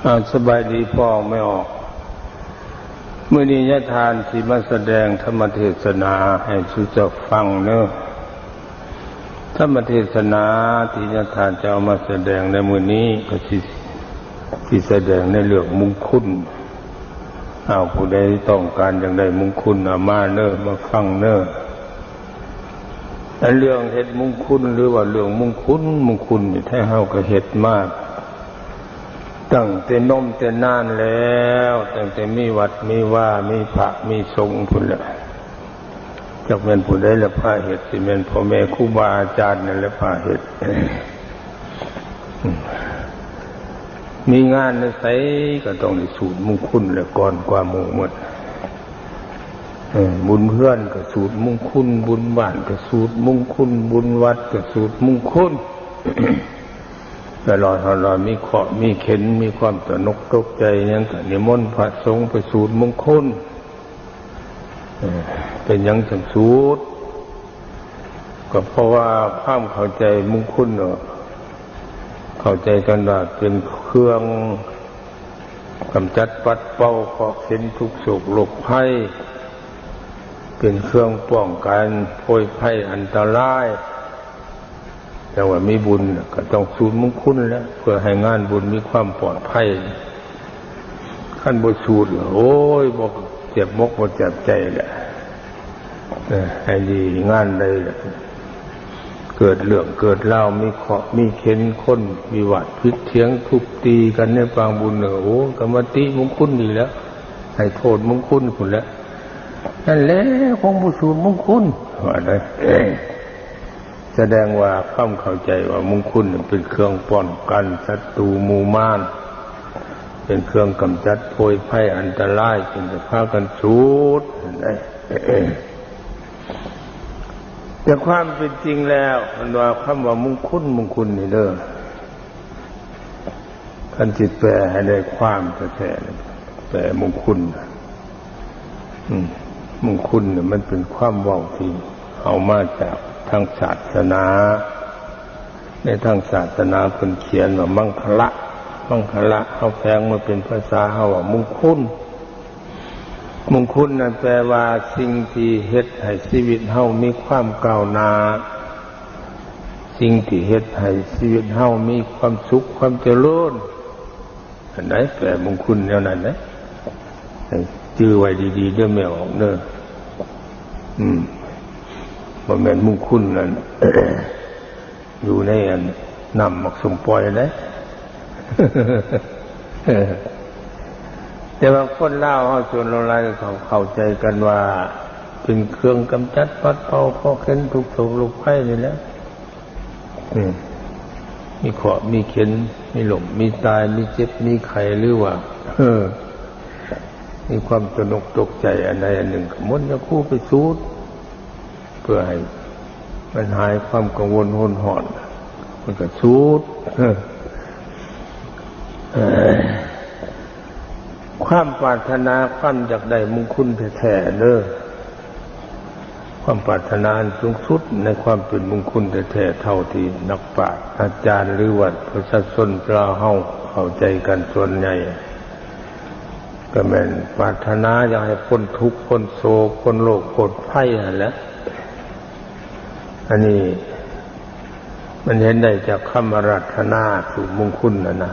ອາ ສະບາຍດີພໍ່ແມ່ອອກ. ມື້ນີ້ຍາທ່ານຊິມາສະແດງທຳມະເທສະນາໃຫ້ສູ່ເຈົ້າຟັງເນີ. ທຳມະເທສະນາທີ່ຍາທ່ານຈະເອົາມາສະແດງໃນມື້ນີ້ ກໍຊິ ຊິສະແດງໃນເລື່ອງມຸງຄຸນ. ເອົາ ຜູ້ໃດຕ້ອງການຢາກໄດ້ມຸງຄຸນ ເອົາມາເນີ ມາຟັງເນີ. ອັນເລື່ອງເຮັດມຸງຄຸນ ຫຼືວ່າເລື່ອງມຸງຄຸນ ມຸງຄຸນນີ້ ແທ້ເຮົາກໍເຮັດມາຕັ້ງແຕ່ນົມແຕ່ນານແລ້ວ, ຕັ້ງແຕ່ມີວັດມີວາ ມີພະມີສົງພຸ້ນແຫຼະ. ຈັກແມ່ນຜູ້ໃດລະພາເຮັດ, ຊິແມ່ນພໍ່ແມ່ຄູບາອາຈານນັ້ນແຫຼະພາເຮັດ. ມີງານໃນໃສກໍຕ້ອງໄດ້ສູດມຸງຄຸນແຫຼະ ກ່ອນກວ່າໝູ່ໝົດ. ເອີ ບຸນເຮືອນກໍສູດມຸງຄຸນ, ບຸນບ້ານກໍສູດມຸງຄຸນ, ບຸນວັດກໍສູດມຸງຄຸນ. ຕະຫຼອດຮອດວ່າມີເຄາະມີເຂັນ, ມີຄວາມຕະໜົກຕົກໃຈຫຍັງ ກໍນິມົນພະສົງໄປສູດມຸງຄຸນ. ເອີ ເປັນຫຍັງຈັ່ງສູດ? ກໍເພາະວ່າຄວາມເຂົ້າໃຈມຸງຄຸນເນາະ, ເຂົ້າໃຈກັນວ່າເປັນເຄື່ອງກຳຈັດປັດເປົ່າເຄາະເຂັນທຸກໂສກໂລກໄພ, ເປັນເຄື່ອງປ້ອງກັນໂພຍໄພອັນຕະລາຍ. ຈັ່ງວ່າມີບຸນກໍຕ້ອງສູດມຸງຄຸນແຫຼະ ເພື່ອໃຫ້ງານບຸນມີຄວາມປອດໄພ. ຄັນບໍ່ສູດ ໂອ້ຍ ບໍ່ເຈັບມົກບໍ່ເຈັບໃຈແຫຼະ. ເອີ ໃຫ້ດີງານໃດ ເກີດເລື່ອງເກີດລາວ ມີເຄາະມີເຂັນ ຄົນວິວາດຜິດຖຽງທຸບຕີກັນໃນປາງບຸນ ໂອ້ ກໍມາຕິມຸງຄຸນນີ້ແຫຼະ ໃຫ້ໂທດມຸງຄຸນພຸ້ນແຫຼະ. ນັ້ນແຫຼະ ຄົງບໍ່ສູດມຸງຄຸນ ວ່າໄດ້. ສະແດງວ່າຄວາມເຂົ້າໃຈວ່າມຸງຄຸນເປັນເຄື່ອງປ້ອງກັນສັດຕູໝູ່ມານ, ເປັນເຄື່ອງກຳຈັດໂພຍໄພອັນຕະລາຍ, ຈຶ່ງໄດ້ພາກັນສູດ ເຫັນໄດ໋. ແຕ່ຄວາມເປັນຈິງແລ້ວ ເພິ່ນວ່າຄຳວ່າມຸງຄຸນ, ມຸງຄຸນນີ້ເດີ ຄັນຊິແປໃຫ້ໄດ້ຄວາມແທ້ໆ ແປມຸງຄຸນ ອືມ ມຸງຄຸນນີ້ມັນເປັນຄວາມເວົ້າທີ່ເອົາມາຈາກທາງສາສະໜາ. ໃນທາງສາສະໜາເພິ່ນຂຽນວ່າມັງຄະລະ, ມັງຄະລະ ເຮົາແປງມາເປັນພາສາເຮົາວ່າມຸງຄຸນ. ມຸງຄຸນນັ້ນແປວ່າສິ່ງທີ່ເຮັດໃຫ້ຊີວິດເຮົາມີຄວາມກ້າວໜ້າ, ສິ່ງທີ່ເຮັດໃຫ້ຊີວິດເຮົາມີຄວາມສຸກຄວາມຈະເລີນ. ອັນໃດແປມຸງຄຸນແນວນັ້ນເດ້ ໃຫ້ຈື່ໄວ້ດີໆເດີແມ່ອອກເດີ. ອືມ ບໍ່ແມ່ນມຸງຄຸນນັ້ນ ຢູ່ໃນອັນນ້ຳໝາກສົມປ່ອຍເດ້. ແຕ່ວ່າຄົນລາວເຮົາສ່ວນຫຼາຍເຂົາເຂົ້າໃຈກັນວ່າ ເປັນເຄື່ອງກຳຈັດປັດເປົ່າເຄາະເຂັນທຸກໂສກໂລກໄພນີ້ແຫຼະ. ອືມ ມີເຄາະມີເຂັນ ມີລົ້ມມີຕາຍ ມີເຈັບມີໄຂ້ ຫຼືວ່າ ເອີ ມີຄວາມຕະໜົກຕົກໃຈອັນໃດອັນໜຶ່ງ ກໍມົນຢາຄູໄປສູດ ເພື່ອໃຫ້ມັນຫາຍຄວາມກັງວົນຮົນຮ້ອນ ມັນກໍສູດ. ເອີ ຄວາມປາດຖະໜາ ຄວາມຢາກໄດ້ມຸງຄຸນແທ້ໆເດີ, ຄວາມປາດຖະໜາອັນສູງສຸດໃນຄວາມເປັນມຸງຄຸນແທ້ໆ ເທົ່າທີ່ນັກປາດອາຈານ ຫຼືວ່າປະຊາຊົນລາວເຮົາເຂົ້າໃຈກັນສ່ວນໃຫຍ່ ກໍແມ່ນປາດຖະໜາຢາກໃຫ້ພົ້ນທຸກ ພົ້ນໂສກ ພົ້ນໂລກ ພົ້ນໄພຫັ້ນແຫຼະ. ອັນນີ້ມັນເຫັນໄດ້ຈາກຄຳອາລາທະນາສູດມຸງຄຸນຫັ້ນນະ.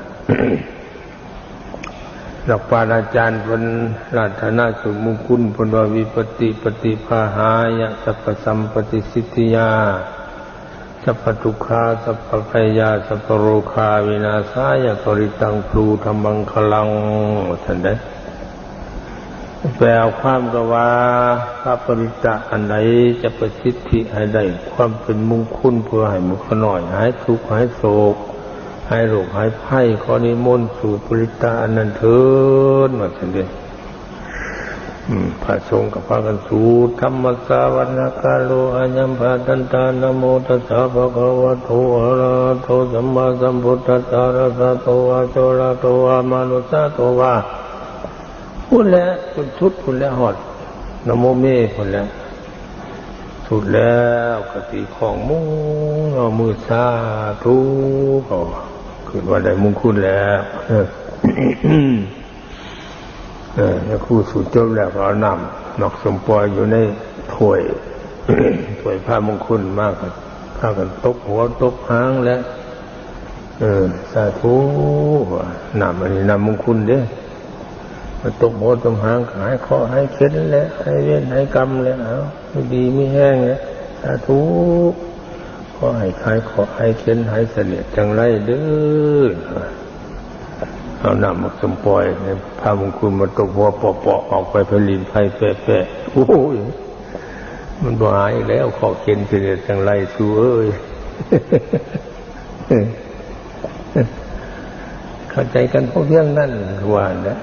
ນັກປາດອາຈານເພິ່ນອາລາທະນາສູດມຸງຄຸນ ເພິ່ນວ່າ ວິປັດຕິປະຕິພາຫາຍະ ສັບພະສັມປະຕິສິດທິຍາ ສັບພະທຸກຂາ ສັບພະໄພຍາ ສັບພະໂລຄາ ວິນາສາຍະ ປະລິດຕັງ ພລູທະມັງຄະລັງ ວ່າຊັ້ນເດ້. ແປເອົາຄວາມກໍວ່າ ພະປະລິດຕະອັນໃດຈະປະສິດທິໃຫ້ໄດ້ຄວາມເປັນມຸງຄຸນ ເພື່ອໃຫ້ໝູ່ຂ້ານ້ອຍຫາຍທຸກຫາຍໂສກ ຫາຍໂລກຫາຍໄພ ຂໍນິມົນສູດປະລິດຕະອັນນັ້ນເທີ້ນ ວ່າຊັ້ນເດ້. ອືມ ພະສົງກໍພາກັນສູດ ທຳມະສາວະນະກາໂລ ອາຍັມພະທັນຕາ ນະໂມຕັດສະ ພະຄະວະໂຕ ອະລະຫະໂຕ ສຳມາສຳພຸດທັດສະ ອະລາສະໂຕວາ ໂຈລະໂຕວາ ມະນຸດສະໂຕວາ ພຸ້ນແຫຼະ ຈົນສຸດພຸ້ນແຫຼະ ຮອດນະໂມເມພຸ້ນແຫຼະ. ສຸດແລ້ວກໍຕີຄ້ອງມຸ້ງເອົາມືສາທຸ ກໍຄິດວ່າໄດ້ມຸງຄຸນແລ້ວ. ເອີ ຍາຄູສູດຈົບແລ້ວກໍເອົານ້ຳໝາກສົມປອຍຢູ່ໃນຖ້ວຍ ຖ້ວຍພາມຸງຄຸນມາ ກໍພາກັນຕົບຫົວຕົບຫາງແຫຼະ. ເອີ ສາທຸ ວ່າ ນ້ຳອັນນີ້ນ້ຳມຸງຄຸນເດ້ ມາຕົບຫົວຕົບຫາງ ກໍຫາຍເຄາະຫາຍເຂັນແຫຼະ ຫາຍເວນຫາຍກຳແຫຼະ ເອົາ ຢູ່ດີມີແຮງແຫຼະ ສາທຸ ຂໍໃຫ້ຫາຍເຄາະຫາຍເຂັນ ຫາຍສະເໜຽດຈັງໄລເດີ້. ເອົານ້ຳໝາກສົມປອຍໃຫ້ພາມຸງຄຸນມາຕົບຫົວເປາະໆ ອອກໄປຜະລິນໄພແປະໆ ໂອ້ຍ ມັນບໍ່ຫາຍອີກແລ້ວ ເຄາະເຂັນສະເໜຽດຈັງໄລ ສູເອີຍ. ເຂົ້າໃຈກັນພໍພຽງນັ້ນ ຄືວ່ານັ້ນແຫຼະ.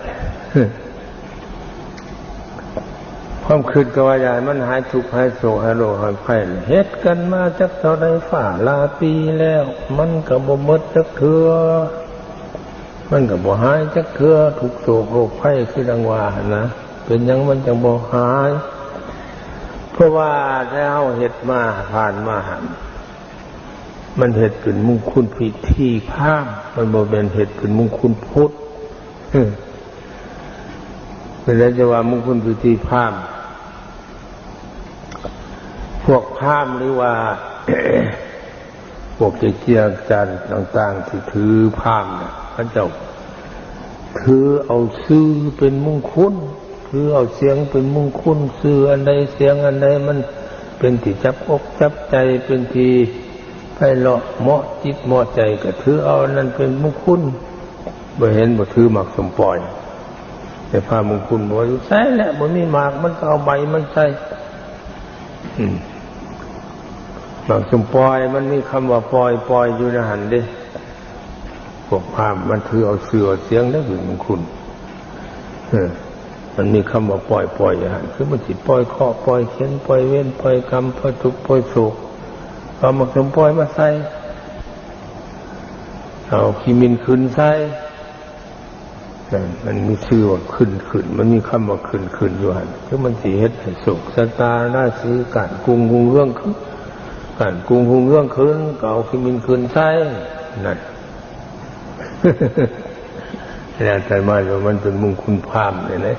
ຄວາມຄິດກໍວ່າຢ່າໃຫ້ມັນຫາຍທຸກຫາຍໂສກ ຫາຍໂລກຫາຍໄພ ເຮັດກັນມາຈັກເທົ່າໃດຟ້າຫຼາຍປີແລ້ວ ມັນກໍບໍ່ໝົດຈັກເທື່ອ ມັນກໍບໍ່ຫາຍຈັກເທື່ອ ທຸກໂສກໂລກໄພ ຄືດັ່ງວ່າຫັ້ນນະ. ເປັນຫຍັງມັນຈັ່ງບໍ່ຫາຍ? ເພາະວ່າແຕ່ເຮົາເຮັດມາ ຜ່ານມາຫັ້ນ ມັນເຮັດເປັນມຸງຄຸນພິທີພາມ ມັນບໍ່ແມ່ນເຮັດເປັນມຸງຄຸນພຸດ. ເປັນໄດ້ຈະວ່າມຸງຄຸນພິທີພາມ ພວກພາມ ຫຼືວ່າ ພວກເກຈິອາຈານຕ່າງໆ ທີ່ຖືພາມນະ ເຂົາເຈົ້າຖືເອົາຊື່ເປັນມຸງຄຸນ ຖືເອົາສຽງເປັນມຸງຄຸນ ຊື່ອັນໃດສຽງອັນໃດມັນເປັນທີ່ຈັບອົກຈັບໃຈ ເປັນທີ່ໄພເລາະເໝາະຈິດເໝາະໃຈ ກໍຖືເອົາອັນນັ້ນເປັນມຸງຄຸນ. ບໍ່ເຫັນບໍ່ຖືໝາກສົມປອຍ ແຕ່ພາມຸງຄຸນບໍ່ຢູ່ໃສແຫຼະ ບໍ່ມີໝາກ ມັນກໍເອົາໃບມັນໃສ່. ອືມ ໝາກສົມປອຍມັນມີຄຳວ່າປອຍ ປອຍຢູ່ໃນຫັ້ນເດ້. ພວກພາມມັນຖືເອົາຊື່ເອົາສຽງເດ້ເປັນມຸງຄຸນ. ເອີ ມັນມີຄຳວ່າປອຍ ປອຍຢູ່ຫັ້ນ ຄືມັນຊິປອຍເຄາະ ປອຍເຂັນ ປອຍເວນ ປອຍກຳ ປອຍທຸກ ປອຍໂສກ ເອົາໝາກສົມປອຍມາໃສ່ ເອົາຂີ້ໝິ່ນຂຶນໃສ່. ນັ້ນ ມັນມີຊື່ວ່າຂຶນ ຂຶນ ມັນມີຄຳວ່າຂຶນ ຂຶນຢູ່ຫັ້ນ ຄືມັນຊິເຮັດໃຫ້ໂຊກຊະຕາລາສີການກຸງຮຸ່ງເຮືອງຂຶ້ນ ການກຸງຮຸ່ງເຮືອງຂຶ້ນ ກໍເອົາຂີ້ໝິ່ນຂຶນໃສ່. ນັ້ນ ແລ້ວແຕ່ມາວ່າມັນເປັນມຸງຄຸນພາມນີ້ແຫຼະ.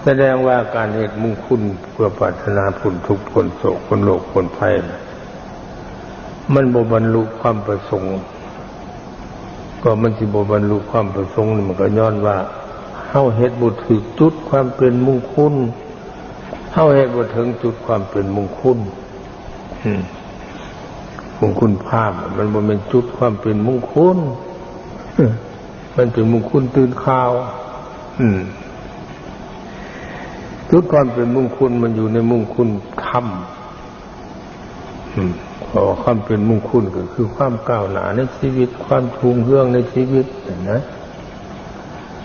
ສະແດງວ່າການເຮັດມຸງຄຸນເພື່ອປາດຖະໜາພົ້ນທຸກພົ້ນໂສກພົ້ນໂລກພົ້ນໄພ ມັນບໍ່ບັນລຸຄວາມປະສົງ. ກໍມັນຊິບໍ່ບັນລຸຄວາມປະສົງນີ້ ມັນກໍຍ້ອນວ່າເຮົາເຮັດບໍ່ຖືກຈຸດຄວາມເປັນມຸງຄຸນ ເຮົາເຮັດບໍ່ເຖິງຈຸດຄວາມເປັນມຸງຄຸນ. ອືມ ມຸງຄຸນພາມມັນບໍ່ແມ່ນຈຸດຄວາມເປັນມຸງຄຸນ ມັນເປັນມຸງຄຸນຕື່ນຂ່າວ. ອືມ ຈຸດຄວາມເປັນມຸງຄຸນມັນຢູ່ໃນມຸງຄຸນທຳ. ອືມ ເພາະວ່າຄວາມເປັນມຸງຄຸນກໍຄືຄວາມກ້າວໜ້າໃນຊີວິດ ຄວາມຮຸ່ງເຮືອງໃນຊີວິດຫັ້ນນະ.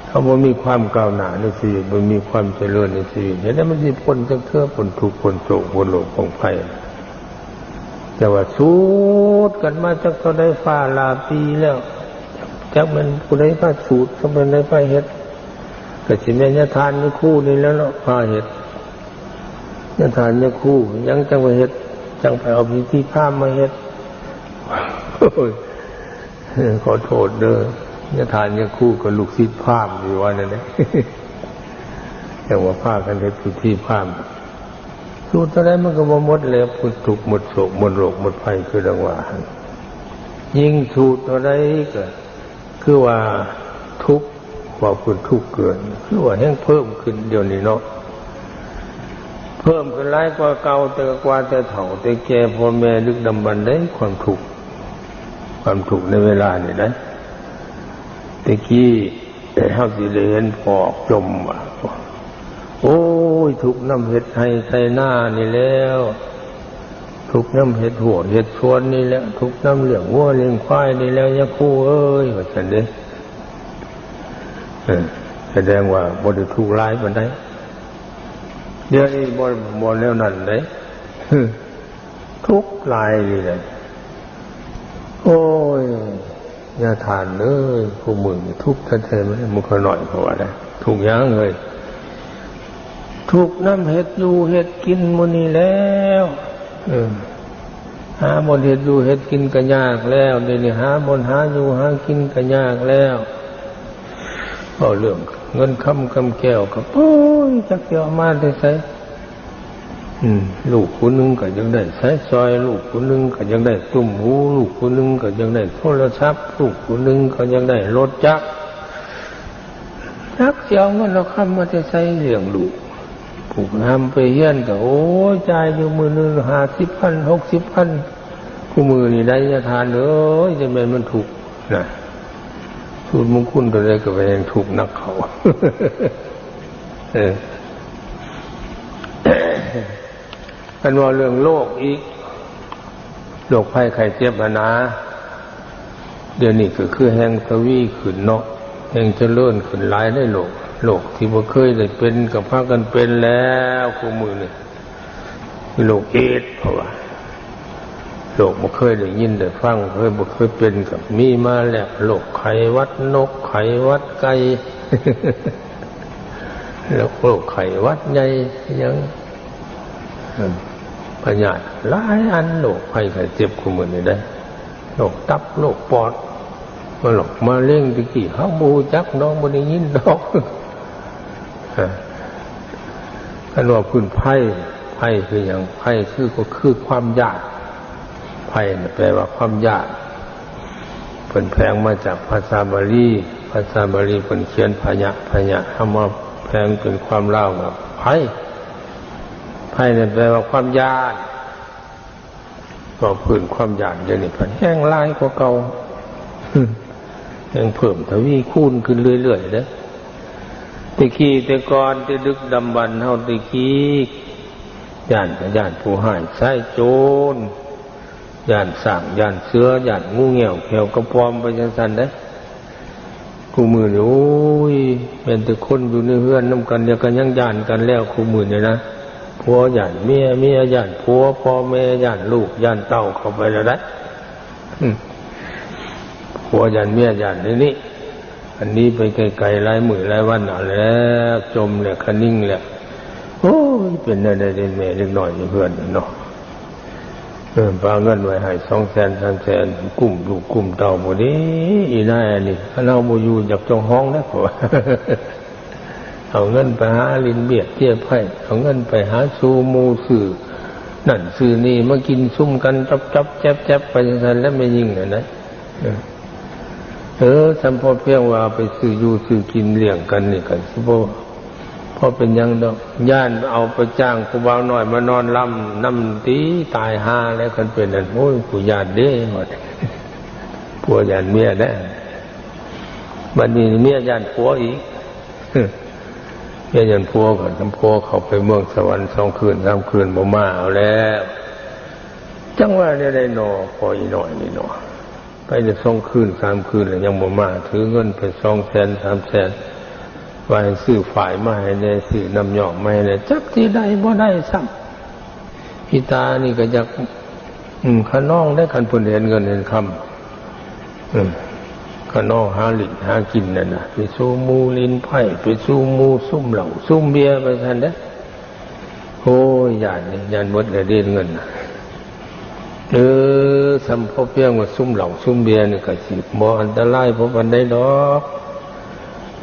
ເຮົາບໍ່ມີຄວາມກ້າວໜ້າໃນຊີວິດ ບໍ່ມີຄວາມຈະເລີນໃນຊີວິດ ເຮັດໃດມັນຊິພົ້ນຈັກເທື່ອ ພົ້ນທຸກ ພົ້ນໂສກ ພົ້ນໂລກ ພົ້ນໄພ? ແຕ່ວ່າສູດກັນມາຈັກເທົ່າໃດຟ້າຫຼາຍປີແລ້ວ ຈັກແມ່ນຜູ້ໃດພາສູດ ຈັກແມ່ນໃດພາເຮັດ ກໍຊິແມ່ນຍາທ່ານຍາຄູນີ້ແຫຼະເນາະ ພາເຮັດ. ຍາທ່ານຍາຄູຫຍັງຈັ່ງໄປເຮັດ ຈັ່ງໄປເອົາພິທີພາມມາເຮັດ. ໂອ້ຍ ຂໍໂທດເດີ້ ຍາທ່ານຍາຄູກໍລູກສິດພາມຢູ່ວ່ານັ້ນແຫຼະ ຈັ່ງວ່າພາກັນເຮັດພິທີພາມ ສູດເທົ່າໃດມັນກໍບໍ່ໝົດແຫຼະ ໝົດທຸກໝົດໂສກໝົດໂລກໝົດໄພ ຄືດັ່ງວ່າຫັ້ນ. ຍິ່ງສູດເທົ່າໃດກໍຄືວ່າທຸກ ເວົ້າຄືທຸກເກີນ ຄືວ່າແຮ່ງເພີ່ມຂຶ້ນດຽວນີ້ເນາະ ເພີ່ມຂຶ້ນຫຼາຍກວ່າເກົ່າ ແຕ່ກວ່າແຕ່ເຖົ້າແຕ່ແກ່ ພໍ່ແມ່ດຶກດຳບັນໃດ໋ ຄວາມທຸກ ຄວາມທຸກໃນເວລານີ້ໃດ໋. ແຕ່ກີ້ເຮົາຊິໄດ້ເຫັນພໍ່ຈົ່ມວ່າ ໂອ້ຍ ທຸກນຳເຮັດໄຮ່ໄຖນານີ້ແລ້ວ ທຸກນຳເຮັດຮົ້ວເຮັດສວນນີ້ແຫຼະ ທຸກນຳລ້ຽງງົວລ້ຽງຄວາຍນີ້ແລ້ວ ຍາຄູເອີຍ ວ່າຊັ້ນເດ້. ເອີ ສະແດງວ່າບໍ່ໄດ້ທຸກຫຼາຍປານໃດ. ດຽວນີ້ບໍ່ ບໍ່ແນວນັ້ນເດ້ ທຸກຫຼາຍນີ້ແຫຼະ. ໂອ້ຍ ຍາທ່ານເອີຍ ຜູ້ມື້ນີ້ທຸກແທ້ໆ ມື້ຂ້ານ້ອຍເຂົາວ່າໄດ໋ ທຸກຫຍັງເອີຍ? ທຸກນຳເຮັດຢູ່ເຮັດກິນມື້ນີ້ແລ້ວ ເອີ ຫາບ່ອນເຮັດຢູ່ເຮັດກິນກໍຍາກແລ້ວ, ດຽວນີ້ຫາບ່ອນຫາຢູ່ຫາກິນກໍຍາກແລ້ວ. ເວົ້າເລື່ອງເງິນຄຳກຳແກ້ວກໍ ໂອ້ຍ ຈັກຊິເອົາມາແຕ່ໃສ. ອືມ ລູກຜູ້ໜຶ່ງກໍຢາກໄດ້ສາຍສອຍ, ລູກຜູ້ໜຶ່ງກໍຢາກໄດ້ຕຸ້ມຫູ, ລູກຜູ້ໜຶ່ງກໍຢາກໄດ້ໂທລະສັບ, ລູກຜູ້ໜຶ່ງກໍຢາກໄດ້ລົດຈັກ. ຈັກຊິເອົາເງິນເອົາຄຳມາແຕ່ໃສລ້ຽງລູກ. ຜູ້ນຳໄປຮຽນກໍ ໂອ້ຍ ຈ່າຍຢູ່ມື້ໜຶ່ງຫ້າສິບພັນ ຫົກສິບພັນ. ຄູ່ມື້ນີ້ໄດ້ຍາທ່ານເອີຍ, ຈະແມ່ນມັນທຸກນະ. ສູດມຸງຄຸນເທົ່າໃດກໍໄປແຮ່ງທຸກໜັກເຂົ້າ. ເອີ ຄັນເວົ້າເລື່ອງໂລກອີກ, ໂລກໄພໄຂ້ເຈັບຫັ້ນນາ, ດຽວນີ້ກໍຄືແຮ່ງທະວີຂຶ້ນເນາະ, ແຮ່ງຈະເລີນຂຶ້ນຫຼາຍໃນໂລກ. ໂລກທີ່ບໍ່ເຄີຍໄດ້ເປັນກໍພາກັນເປັນແລ້ວຄູ່ມື້ນີ້, ຄືໂລກເອດ, ເພາະວ່າໂລກບໍ່ເຄີຍໄດ້ຍິນໄດ້ຟັງ, ເຄີຍ ບໍ່ເຄີຍເປັນກໍມີມາແລ້ວ, ໂລກໄຂ້ຫວັດນົກ ໄຂ້ຫວັດໄກ່ ແລ້ວໂລກໄຂ້ຫວັດໃຫຍ່ຫຍັງ ເອີ ພະຍາດຫຼາຍອັນ, ໂລກໄພໄຂ້ເຈັບຄູ່ມື້ນີ້ເດ້, ໂລກຕັບ ໂລກປອດ ໂລກມະເຮັງ. ແຕ່ກີ້ເຮົາບໍ່ຮູ້ຈັກດອກ, ບໍ່ໄດ້ຍິນດອກ. ເອີ ຄັນວ່າພື້ນໄພ, ໄພຄືຫຍັງ? ໄພຄື ກໍຄືຄວາມຢ້ານ. ໄພນະແປວ່າຄວາມຢ້ານ, ເພິ່ນແຜງມາຈາກພາສາບາລີ, ພາສາບາລີເພິ່ນຂຽນພະຍະ, ພະຍະ ເອົາມາແຜງເປັນຄວາມລາວວ່າໄພ. ໄພນັ້ນແປວ່າຄວາມຢ້ານ. ເວົ້າພື້ນຄວາມຢ້ານດຽວນີ້ພັດແຮ່ງຫຼາຍກວ່າເກົ່າ, ແຮ່ງເພີ່ມທະວີຄູນຂຶ້ນເລື້ອຍໆເດ້. ແຕ່ກີ້ແຕ່ກ່ອນ ແຕ່ດຶກດຳບັນເຮົາແຕ່ກີ້, ຢ້ານກໍຢ້ານຜູ້ຮ້າຍຊາຍໂຈນ, ຢ້ານຊ້າງ ຢ້ານເສືອ ຢ້ານງູແງວແຂ້ວກະປອມໄປຈັ່ງຊັ້ນເດ້. ຄູ່ມື້ນີ້ ໂອ້ຍ ແມ່ນແຕ່ຄົນຢູ່ໃນເຮືອນນຳກັນ ດຽວກໍຍັງຢ້ານກັນແລ້ວຄູ່ມື້ນີ້ນະ. ຜົວຢ້ານເມຍ ເມຍຢ້ານຜົວ ພໍ່ແມ່ຢ້ານລູກ ຢ້ານເຕົ້າເຂົ້າໄປແລ້ວໃດ໋. ອືມ ຜົວຢ້ານເມຍ ຢ້ານນີ້ນີ້ ອັນນີ້ໄປໄກໆ ຫຼາຍມື້ຫຼາຍວັນເອົາແລ້ວ, ຈົ່ມແລ້ວ ຄະນິງແລ້ວ. ໂອ້ຍ ເປັນແນວໃດເດ ແມ່ເດັກນ້ອຍຢູ່ເຮືອນເນາະ. ເອີ ຝາກເງິນໄວ້ໃຫ້ສອງແສນ ສາມແສນ ກຸ້ມລູກກຸ້ມເຕົ້າບໍ່ເດ ອີນາຍອັນນີ້. ຄັນເຮົາບໍ່ຢູ່ ຢາກຈອງຫ້ອງເດ້ ເພາະວ່າເອົາເງິນໄປຫາຫຼິ້ນເບຍເຈຍໄພ້, ເອົາເງິນໄປຫາສູ່ໝູ່ ຊື້ນັ້ນຊື້ນີ້ມາກິນຊຸມກັນ ຈັບໆແຈັບໆໄປຈັ່ງຊັ້ນແຫຼະ ແມ່ຍິງຫັ້ນນະ. ເອີ ເອີ ສ່ຳພໍພຽງວ່າໄປຊື້ຢູ່ຊື້ກິນລ້ຽງກັນນີ້ກໍຊິບໍ່ພໍເປັນຫຍັງດອກ. ຢ້ານເອົາໄປຈ້າງຜູ້ບ່າວນ້ອຍມານອນລຳນຳຕິ ຕາຍຫ່າແລ້ວຄັນເປັນນັ້ນ. ໂອ້ຍ ກູຢ້ານເດ້ ວ່າ ຜົວຢ້ານເມຍແດ່. ບັດນີ້ເມຍຢ້ານຜົວອີກ, ເມຍຢ້ານຜົວ ຄັນຜົວເຂົ້າໄປເມືອງສະຫວັນສອງຄືນສາມຄືນບໍ່ມາ ເອົາແລ້ວ. ຈັ່ງວ່າແນວໃດນໍ ພໍ່ອີນ້ອຍນີ້ນໍ. ໄປໄດ້ສອງຄືນສາມຄືນແລ້ວຍັງບໍ່ມາ, ຖືເງິນໄປສອງແສນສາມແສນ ວ່າໃຫ້ຊື້ຝ້າຍມາໃຫ້ແດ່ ຊື້ນ້ຳຍອກມາໃຫ້ແດ່, ຈັກຊິໄດ້ບໍ່ໄດ້ຊ້ຳ. ອີຕານີ້ກໍຢາກ ອືມ ຂະນອງໄດ້ ຄັນເພິ່ນເຫັນເງິນເຫັນຄຳ, ເອີ ຂະນອງຫາຫຼິ້ນຫາກິນນັ້ນນະ, ໄປສູ່ໝູ່ຫຼິ້ນໄພ້ ໄປສູ່ໝູ່ຊຸມເຫຼົ້າຊຸມເບຍໄປຊັ້ນເດ້. ໂອ້ຍ ຢ້ານນີ້ ຢ້ານໝົດແລ້ວເດ ເງິນນະ. ເອີ ສ່ຳພໍພຽງວ່າຊຸມເຫຼົ້າຊຸມເບຍນີ້ກໍຊິບໍ່ອັນຕະລາຍພໍປານໃດດອກ,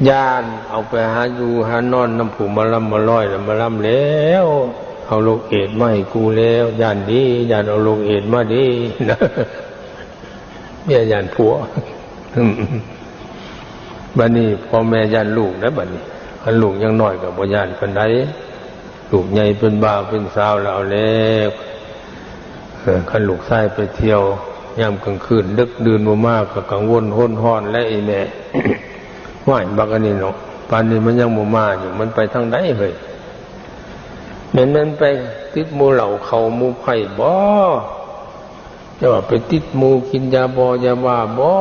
ຢ້ານເອົາໄປຫາຢູ່ຫານອນນຳຜູ້ມາລຳມາລອຍ ລະມາລຳແລ້ວ ເອົາໂລກເອດມາໃຫ້ກູແລ້ວ, ຢ້ານເດ ຢ້ານເອົາໂລກເອດມາເດ. ເມຍຢ້ານຜົວ. ບັດນີ້ພໍ່ແມ່ຢ້ານລູກນະ, ບັດນີ້ ຄັນລູກຍັງນ້ອຍກໍບໍ່ຢ້ານປານໃດ, ລູກໃຫຍ່ເປັນບ່າວເປັນສາວແລ້ວ ເອົາແລ້ວ. ເອີ ຄັນລູກຊາຍໄປທ່ຽວຍາມກາງຄືນ ດຶກດື່ນບໍ່ມາ ກໍກັງວົນຮົນຮ້ອນແຫຼະອີແມ່. ຫ້ວຍ ບັກອັນນີ້ເນາະ, ປານນີ້ມັນຍັງບໍ່ມາຢູ່, ມັນໄປທາງໃດເຮີ້ຍ? ແມ່ນມັນໄປຕິດໝູ່ເຫຼົ້າເຂົ້າໝູ່ໄພ້ບໍ? ຈະວ່າໄປຕິດໝູ່ກິນຢາບໍ່ຢາບ້າບໍ?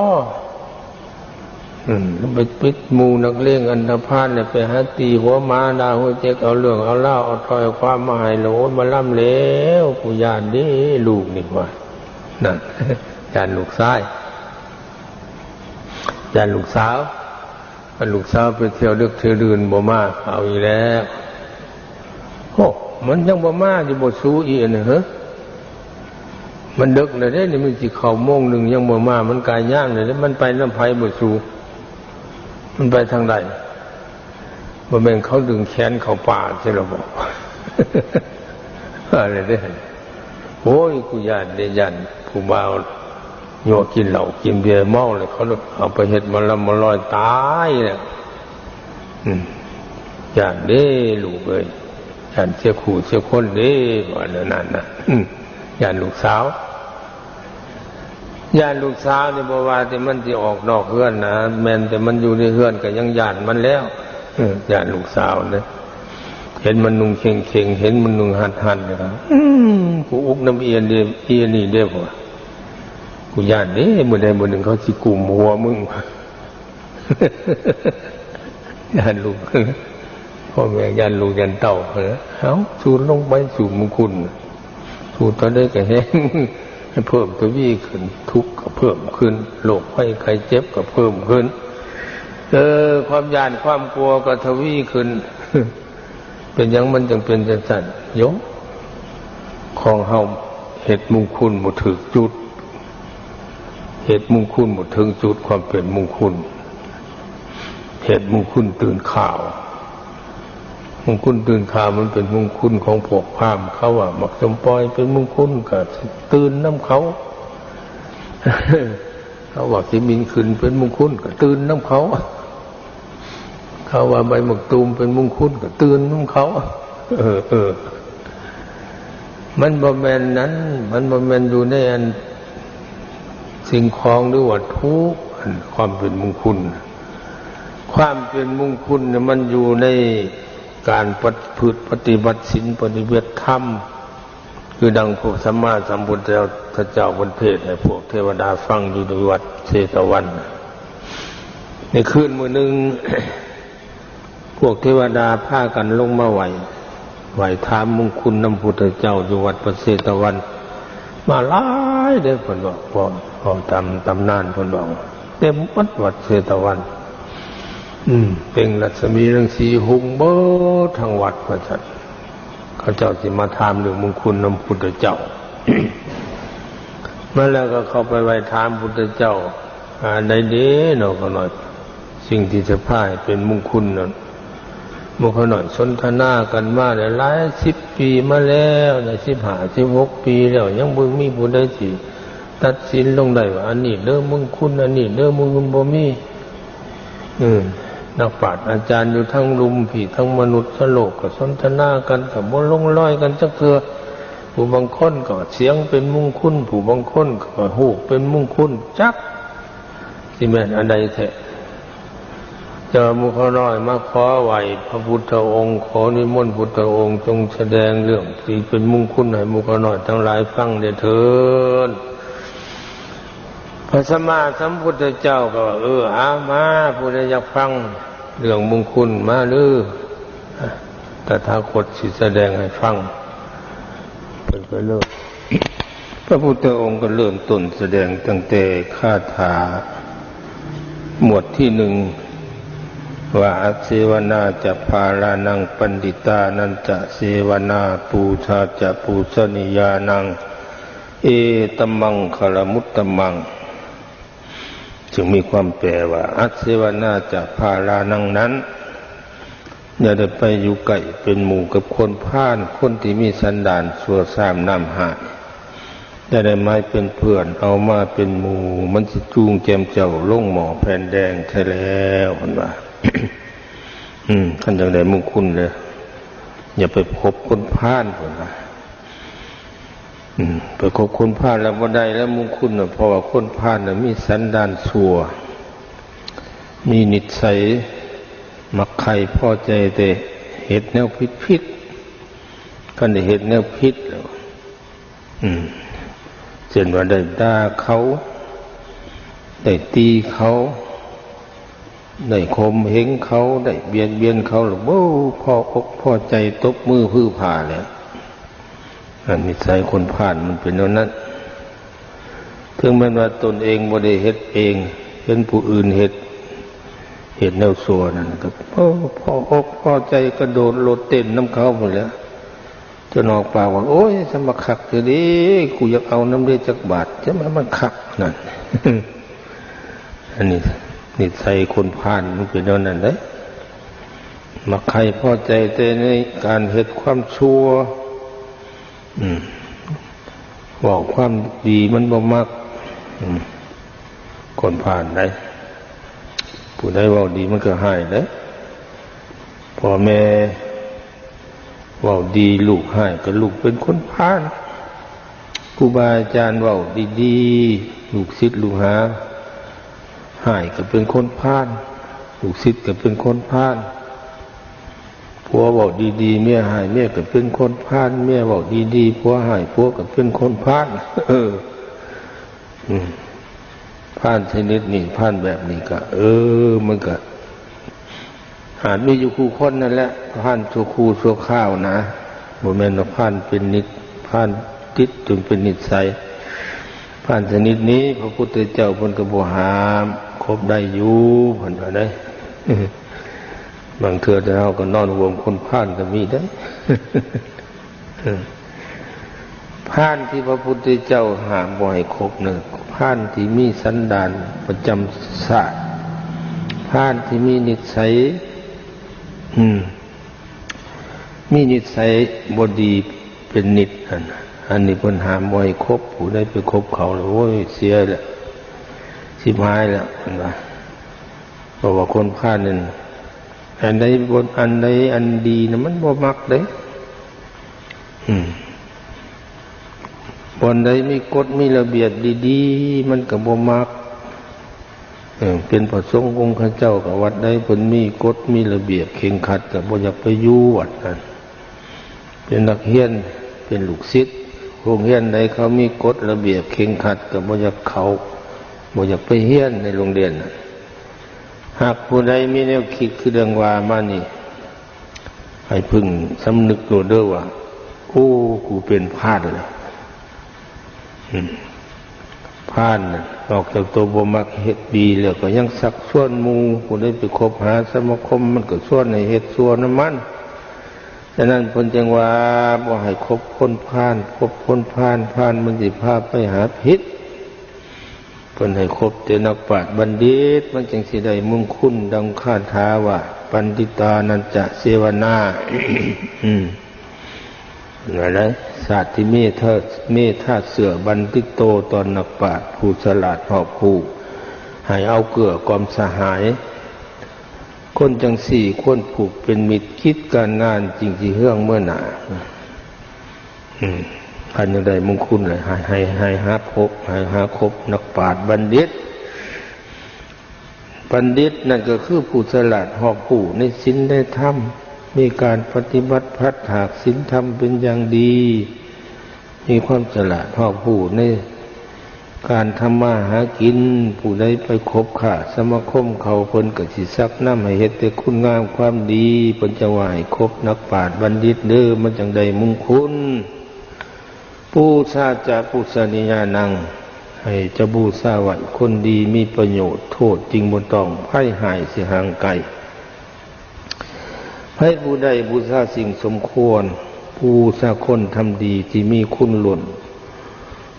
ອືມ ໄປຕິດໝູ່ນັກເລງອັນທະພານ ແລ້ວໄປຫາຕີຫົວໝາ ດ່າຫົວເຈັກ ເອົາເລື່ອງເອົາລາວ ເອົາຖ້ອຍເອົາຄວາມມາໃຫ້ ໂລດມາລຳແລ້ວ ກູຢ້ານເດ້ລູກນີ້ວ່າ. ນັ້ນ ຢ້ານລູກຊາຍ ຢ້ານລູກສາວ. ຄັນລູກສາວໄປທ່ຽວດຶກທ່ຽວດື່ນບໍ່ມາ ເອົາອີກແລ້ວ. ໂອ້ ມັນຍັງບໍ່ມາຢູ່ບໍ່ ຊູອີອັນນີ້ເຮີ້? ມັນເດິກແລ້ວເດ້ ນີ້ມັນຊິເຂົ້າໂມງໜຶ່ງຍັງບໍ່ມາ ມັນກາຍຍາມແລ້ວເດ້ ມັນໄປນຳໃຜບໍ່ສູ ມັນໄປທາງໃດ? ບໍ່ແມ່ນເຂົາດຶງແຂນເຂົ້າປ່າຊິລະບໍ? ວ່າແລ້ວເດ້ ໂອ້ຍ ກູຢ້ານເດ້ ຢ້ານຜູ້ບ່າວ ຍົວະກິນເຫຼົ້າກິນເບຍເມົາແລ້ວ ເຂົາເອົາໄປເຮັດມາລຳມາລອຍຕາຍແລ້ວ. ອືມ ຢ້ານເດ້ລູກເອີຍ ຢ້ານເສຍຄູ່ເສຍຄົນເດ້ ວ່າແນວນັ້ນນະ ຢ້ານລູກສາວ ຢ້ານລູກສາວນີ້ ບໍ່ວ່າແຕ່ມັນຊິອອກນອກເຮືອນນະ ແມ່ນແຕ່ມັນຢູ່ໃນເຮືອນກໍຍັງຢ້ານມັນແລ້ວ ເອີ ຢ້ານລູກສາວເດ້ ເຫັນມັນນຸ່ງເຄັ່ງໆ ເຫັນມັນນຸ່ງຮັດໆ ນີ້ກໍ ອືມ ກູອຸກນຳອີ່ອັນນີ້ເດ້ ອີ່ອັນນີ້ເດ້ ກູຢ້ານເດ້ ມື້ໃດມື້ໜຶ່ງເຂົາຊິກຸມຫົວມຶງ. ຢ້ານລູກ ພໍ່ແມ່ຢ້ານລູກຢ້ານເຕົ້າ ເອົາ ສູດລົງໄປ ສູດມຸງຄຸນ ສູດເທົ່າໃດກໍແຮງ ໃຫ້ເພີ່ມທະວີຂຶ້ນ ທຸກກໍເພີ່ມຂຶ້ນ ໂລກໄພໄຂ້ເຈັບກໍເພີ່ມຂຶ້ນ ເອີ ຄວາມຢ້ານຄວາມກົວກໍທະວີຂຶ້ນ. ເປັນຫຍັງມັນຈຶ່ງເປັນຈັ່ງຊັ້ນ? ໂຍມ ຂອງເຮົາເຮັດມຸງຄຸນບໍ່ຖືກຈຸດ ເຮັດມຸງຄຸນບໍ່ເຖິງຈຸດຄວາມເປັນມຸງຄຸນ ເຮັດມຸງຄຸນຕື່ນຂ່າວ ມຸງຄຸນຕື່ນຂ່າວ ມັນເປັນມຸງຄຸນຂອງພວກພາມ ເຂົາວ່າໝາກສົມປອຍເປັນມຸງຄຸນ ກໍຕື່ນນຳເຂົາ ເຂົາວ່າຂິ້ມິນຂຶ້ນເປັນມຸງຄຸນ ກໍຕື່ນນຳເຂົາ. ເຂົາວ່າໃບໝາກຕູມເປັນມຸງຄຸນ ກໍຕື່ນນຳເຂົາ ເອີ ເອີ ມັນບໍ່ແມ່ນນັ້ນ ມັນບໍ່ແມ່ນຢູ່ໃນອັນສິ່ງຂອງ ຫຼື ວັດຖຸ ອັນຄວາມເປັນມຸງຄຸນ ຄວາມເປັນມຸງຄຸນນີ້ ມັນຢູ່ໃນການປະ ພຶດປະຕິບັດສິນ ປະຕິບັດທຳ ຄືດັ່ງພວກສຳມາສຳພຸດທະເຈົ້າເພິ່ນເທດໃຫ້ພວກເທວະດາຟັງຢູ່ທີ່ວັດເຊຕະວັນ. ໃນຄືນມື້ໜຶ່ງ ພວກເທວະດາພາກັນລົງມາໄຫວ້ ໄຫວ້ຖາມມຸງຄຸນນຳພຸດທະເຈົ້າຢູ່ວັດພະເຊຕະວັນ ມາຫຼາຍເດ້ ເພິ່ນເວົ້າ ເວົ້າຕາມຕຳນານເພິ່ນເວົ້າ ເຕັມໝົດວັດເຊຕະວັນ ອືມ ເປັນລັດສະໝີລັງສີຮຸ່ງເບີດທັງວັດວ່າຊັ້ນ. ເຂົາເຈົ້າຊິມາຖາມເລື່ອງມຸງຄຸນນຳພຸດທະເຈົ້າ ມາແລ້ວກໍເຂົ້າໄປໄຫວ້ຖາມພຸດທະເຈົ້າ ອັນໃດເດເນາະ ຂ້ານ້ອຍ ສິ່ງທີ່ຈະພາໃຫ້ເປັນມຸງຄຸນນັ້ນ. ໝູ່ຂ້ານ້ອຍສົນທະນາກັນມາໄດ້ຫຼາຍສິບປີມາແລ້ວ ໄດ້ສິບຫ້າສິບຫົກປີແລ້ວ ຍັງບໍ່ມີຜູ້ໃດຊິຕັດສິນລົງໄດ້ວ່າ ອັນນີ້ເດີມຸງຄຸນ ອັນນີ້ເດີມຸງຄຸນ ບໍ່ມີ. ເອີ ນັກປາດອາຈານຢູ່ທາງລຸ່ມພີ້ ທັງມະນຸດສະໂລກກໍສົນທະນາກັນ ກໍບໍ່ລົງລອຍກັນຈັກເທື່ອ. ຜູ້ບາງຄົນກໍສຽງເປັນມຸງຄຸນ ຜູ້ບາງຄົນກໍຮູບເປັນມຸງຄຸນ ຈັກຊິແມ່ນອັນໃດແທ້. ແຕ່ວ່າໝູ່ຂ້ານ້ອຍມາຂໍໄຫວ້ພະພຸດທະອົງ ຂໍນິມົນພຸດທະອົງ ຈົ່ງສະແດງເລື່ອງທີ່ເປັນມຸງຄຸນໃຫ້ໝູ່ຂ້ານ້ອຍທັງຫຼາຍຟັງແດ່ເທີ້ນ. ພະສຳມາສຳພຸດທະເຈົ້າກໍວ່າ ເອີ ອາ ມາ ຜູ້ໃດຢາກຟັງເລື່ອງມຸງຄຸນມາເລີ ຕະຖາຄົດຊິສະແດງໃຫ້ຟັງ. ເພິ່ນກໍເລີ່ມ ພະພຸດທະອົງກໍເລີ່ມຕົ້ນສະແດງຕັ້ງແຕ່ຄາຖາໝວດທີໜຶ່ງ ວ່າ ອະເສວະນາຈະພາລານັງ ປັນດິຕານັນຈະເສວະນາ ປູຊາຈະປູຊະນີຍານັງ ເອຕະມັງຄະລະມຸດຕະມັງ ຊຶ່ງມີຄວາມແປວ່າ ອະເສວະນາຈະພາລານັງ ນັ້ນ ຢ່າໄດ້ໄປຢູ່ໃກ້ເປັນໝູ່ກັບຄົນພານ ຄົນທີ່ມີສັນດານຊົ່ວຊ້ຳນຳຮ້າຍ. ຢ່າໄດ້ໝາຍເປັນເພື່ອນ ເອົາມາເປັນໝູ່ ມັນຊິຈູງແຈມເຈົ້າລົງໝໍ້ແຜ່ນແດງແທ້ແລ້ວ ເພິ່ນວ່າ. ອືມ ຄັນຢາກໄດ້ມຸງຄຸນເດ້ ຢ່າໄປຄົບຄົນພານ ເພິ່ນວ່າ. ອືມ ໄປຄົບຄົນພານແລ້ວບໍ່ໄດ້ແລ້ວມຸງຄຸນນະ ເພາະວ່າຄົນພານນະມີສັນດານຊົ່ວ ມີນິດໄສມັກໃຄ່ພໍໃຈແຕ່ເຮັດແນວຜິດໆ ຄັນໄດ້ເຮັດແນວຜິດແລ້ວ ອືມ ເຊັ່ນວ່າໄດ້ດ່າເຂົາ ໄດ້ຕີເຂົາ ໄດ້ຂົ່ມເຫັງເຂົາ ໄດ້ບຽດບຽນເຂົາ ແລ້ວ ໂອ້ ພໍອົກພໍໃຈ ຕົບມືຜືຜາແລ້ວ. ອັນນິໄສຄົນພານມັນເປັນແນວນັ້ນ ເຖິງແມ່ນວ່າຕົນເອງບໍ່ໄດ້ເຮັດເອງ ເຫັນຜູ້ອື່ນເຮັດ ເຮັດແນວຊົ່ວນັ້ນ ກໍ ໂອ້ ພໍອົກພໍໃຈ ກະໂດດໂລດເຕັ້ນນຳເຂົາພຸ້ນແຫຼະ. ຈົນອອກປາກວ່າ ໂອ້ຍ ສະມາຄັກແທ້ເດ ກູຢາກເອົານຳເດຈັກບາດ ຈັ່ງວ່າມັນຄັກນັ້ນ. ອັນນີ້ນິໄສຄົນພານມັນເປັນແນວນັ້ນເດ້ ມັກໃຄ່ພໍໃຈແຕ່ໃນການເຮັດຄວາມຊົ່ວ ອືມ ເວົ້າຄວາມດີມັນບໍ່ມັກ ອືມ ຄົນພານໃດ໋ ຜູ້ໃດເວົ້າດີມັນກໍຮ້າຍເດ້. ພໍ່ແມ່ເວົ້າດີ ລູກຮ້າຍ ກໍລູກເປັນຄົນພານ. ຄູບາອາຈານເວົ້າດີໆ ລູກສິດລູກຫາຮ້າຍ ກໍເປັນຄົນພານ ລູກສິດກໍເປັນຄົນພານ. ຜົວເວົ້າດີໆ ເມຍຮ້າຍ ເມຍກໍເປັນຄົນພານ ເມຍເວົ້າດີໆ ຜົວຮ້າຍ ຜົວກໍເປັນຄົນພານ. ເອີ ອືມ ພານຊະນິດນີ້ ພານແບບນີ້ກໍ ເອີ ມັນກໍອາດມີຢູ່ຄູ່ຄົນນັ້ນແຫຼະ ພານຊົ່ວຄູ່ຊົ່ວຄາວນະ ບໍ່ແມ່ນວ່າພານເປັນນິດ ພານຕິດຈົນເປັນນິດໄສ. ພານຊະນິດນີ້ ພະພຸດທະເຈົ້າເພິ່ນກໍບໍ່ຫ້າມ ຄົບໄດ້ຢູ່ ເພິ່ນວ່າໄດ໋. ບາງເທື່ອແຕ່ເຮົາກໍນອນຮ່ວມຄົນພານກໍມີໄດ໋. ພານທີ່ພະພຸດທະເຈົ້າຫ້າມບໍ່ໃຫ້ຄົບນັ້ນ ພານທີ່ມີສັນດານປະຈຳຊາດ ພານທີ່ມີນິດໄສ ອືມ ມີນິດໄສບໍ່ດີເປັນນິດ ອັນ ອັນນີ້ເພິ່ນຫ້າມບໍ່ໃຫ້ຄົບ. ຜູ້ໃດໄປຄົບເຂົາແລ້ວ ໂອ້ຍ ເສຍແລ້ວ ຊິບຫາຍແລ້ວ ເພິ່ນວ່າ. ເພາະວ່າຄົນພານນັ້ນ ອັນໃດ ອັນໃດອັນດີນະ ມັນບໍ່ມັກເດ້. ອືມ ບ່ອນໃດມີກົດມີລະບຽບດີໆ ມັນກໍບໍ່ມັກ. ເອີ ເປັນພະສົງອົງຄະເຈົ້າ ກໍວັດໃດເພິ່ນມີກົດມີລະບຽບເຄັ່ງຄັດ ກໍບໍ່ຢາກໄປຢູ່ວັດນັ້ນ. ເປັນນັກຮຽນ ເປັນລູກສິດ ໂຮງຮຽນໃດເຂົາມີກົດລະບຽບເຄັ່ງຄັດ ກໍບໍ່ຢາກເຂົ້າ ບໍ່ຢາກໄປຮຽນໃນໂຮງຮຽນນັ້ນ. ຫາກຜູ້ໃດມີແນວຄິດຄືດັ່ງວ່າມານີ້ ໃຫ້ເພິ່ງສຳນຶກໂລດເດີວ່າ ໂອ້ ກູເປັນພານແລ້ວ. ອືມ ພານນະ ນອກຈາກໂຕບໍ່ມັກເຮັດດີແລ້ວ ກໍຍັງຊັກຊວນໝູ່ ຜູ້ໃດໄປຄົບຫາສະມາຄົມ ມັນກໍຊວນໃຫ້ເຮັດຊົ່ວນຳມັນ. ສະນັ້ນເພິ່ນຈຶ່ງວ່າ ບໍ່ໃຫ້ຄົບຄົນພານ ຄົບຄົນພານ ພານມັນຊິພາໄປຫາຜິດ. ເພິ່ນໃຫ້ຄົບແຕ່ນັກປາດບັນດິດ ມັນຈຶ່ງຊິໄດ້ມຸງຄຸນ. ດັ່ງຄາຖາວ່າ ປັນດິຕານັນຈະເສວະນາ ອືມ ນັ້ນແຫຼະ ຊາດທີ່ເມທາ ເມທາເຊື່ອບັນດິດໂຕ ຕໍ່ນັກປາດຜູ້ສະຫຼາດຮອບຮູ້ ໃຫ້ເອົາເກື້ອກອມສະຫາຍ. ຄົນຈັ່ງຊີ້ຄວນຜູກເປັນມິດ ກິດການງານຈຶ່ງຊິເຮືອງເມືອໜ້າ. ອືມ ຄັນຢາກໄດ້ມຸງຄຸນແຫຼະ ໃຫ້ ໃຫ້ ໃຫ້ຫາພົບ ໃຫ້ຫາຄົບນັກປາດບັນດິດ. ບັນດິດນັ້ນກໍຄືຜູ້ສະຫຼາດຮອບຮູ້ໃນສິນໃນທຳ ມີການປະຕິບັດພັດຖາກສິນທຳເປັນຢ່າງດີ ມີຄວາມສະຫຼາດຮອບຮູ້ໃນ ການທຳມາຫາກິນ. ຜູ້ໃດໄປຄົບຄ້າສະມາຄົມເຂົາ ເພິ່ນກໍຊິຊັກນຳໃຫ້ເຮັດແຕ່ຄຸນງາມຄວາມດີ ເພິ່ນຈັ່ງວ່າໃຫ້ຄົບນັກປາດບັນດິດເດີ ມັນຈັ່ງໄດ້ມຸງຄຸນ. ປູຊາຈະປູຊະນີຍານັງ ໃຫ້ເຈົ້າບູຊາໄວ້ ຄົນດີມີປະໂຫຍດ ໂທດຈຶ່ງບໍ່ຕ້ອງ ໄພຮ້າຍຊິຫ່າງໄກ. ໃຜຜູ້ໃດບູຊາສິ່ງສົມຄວນ ບູຊາຄົນທຳດີທີ່ມີຄຸນລົ້ນ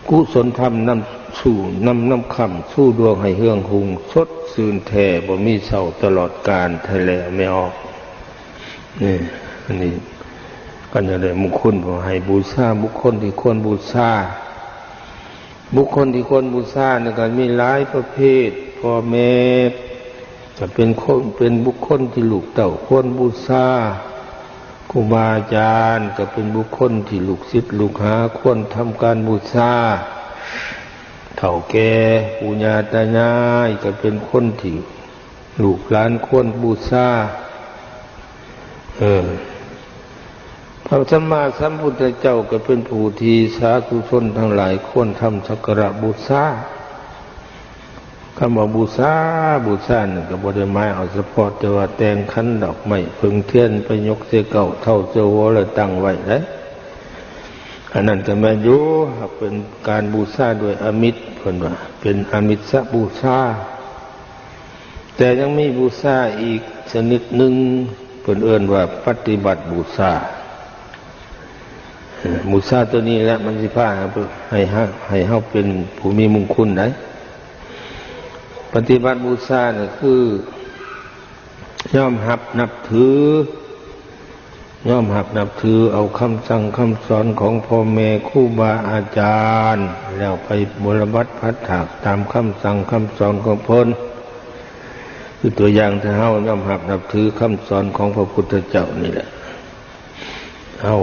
ກຸສົນທຳນຳສູ່ ນຳ ນຳຄ້ຳຊູດວງໃຫ້ເຮືອງຮຸ່ງ ສົດຊື່ນແທ້ ບໍ່ມີເສົ້າຕະຫຼອດການ ແທ້ແລ້ວແມ່ອອກ. ນີ້ ອັນນີ້ ຄັນຢາກໄດ້ມຸງຄຸນ ກໍໃຫ້ບູຊາບຸກຄົນທີ່ຄວນບູຊາ. ບຸກຄົນທີ່ຄວນບູຊານີ້ກໍມີຫຼາຍປະເພດ ພໍ່ແມ່ກໍເປັນຄົນ ເປັນບຸກຄົນທີ່ລູກເຕົ້າຄວນບູຊາ, ຄູບາອາຈານກໍເປັນບຸກຄົນທີ່ລູກສິດລູກຫາຄວນທຳການບູຊາ, ເຖົ້າແກ່ປູ່ຍ່າຕາຍາຍກໍເປັນຄົນທີ່ ລູກຫຼານຄວນບູຊາ. ເອີ ພະສຳມາສຳພຸດທະເຈົ້າກໍເປັນຜູ້ທີ່ສາທຸຊົນທັງຫຼາຍຄວນທຳສັກກາລະບູຊາ. ຄຳວ່າບູຊາ, ບູຊານັ້ນກໍບໍ່ໄດ້ໝາຍເອົາສະເພາະແຕ່ວ່າແຕ່ງຂັນດອກໄມ້ເຜິ້ງທຽນໄປຍົກໃສ່ເກົ້າເທົ້າເຊິ່ງຫົວແລ້ວຕັ້ງໄວ້ເດ້. ອັນນັ້ນກໍແມ່ນຢູ່, ຫາກເປັນການບູຊາດ້ວຍອາມິດ, ເພິ່ນວ່າເປັນອາມິດສະບູຊາ. ແຕ່ຍັງມີບູຊາອີກຊະນິດໜຶ່ງ ເພິ່ນເອີ້ນວ່າປະຕິບັດບູຊາ. ບູຊາໂຕນີ້ແຫຼະ ມັນຊິພາໃຫ້ເຮົາ ໃຫ້ເຮົາເປັນຜູ້ມີມຸງຄຸນໄດ໋. ປະຕິບັດບູຊານີ້ຄື ຍອມຮັບນັບຖື ຍອມຮັບນັບຖືເອົາຄຳສັ່ງຄຳສອນຂອງພໍ່ແມ່ຄູບາອາຈານ ແລ້ວໄປບົວລະບັດພັດຖາກຕາມຄຳສັ່ງຄຳສອນຂອງເພິ່ນ. ຄືຕົວຢ່າງ ຖ້າເຮົາຍອມຮັບນັບຖືຄຳສອນຂອງພະພຸດທະເຈົ້ານີ້ແຫຼະ ເຮົາ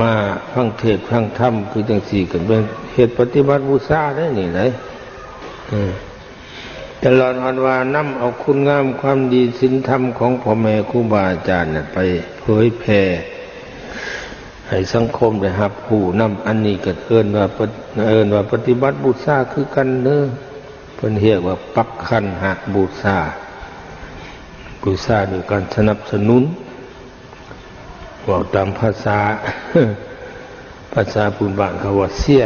ມາຟັງເທດຟັງທຳຄືຈັ່ງຊີ້ ກໍແມ່ນເຮັດປະຕິບັດບູຊາໄດ໋ນີ້ໄດ໋. ເອີ ຕະຫຼອດຮອດວ່ານຳເອົາຄຸນງາມຄວາມດີສິນທຳຂອງພໍ່ແມ່ຄູບາອາຈານນະ ໄປເຜີຍແຜ່ໃຫ້ສັງຄົມໄດ້ຮັບຮູ້ນຳ. ອັນນີ້ກໍເອີ້ນວ່າປະ ເອີ້ນວ່າປະຕິບັດບູຊາຄືກັນເດີ. ເພິ່ນຮຽກວ່າປັກຂັນຫະບູຊາ ບູຊາດ້ວຍການສະໜັບສະໜູນ. ເວົ້າຕາມພາສາ ພາສາພື້ນບ້ານເຂົາວ່າເຊຍ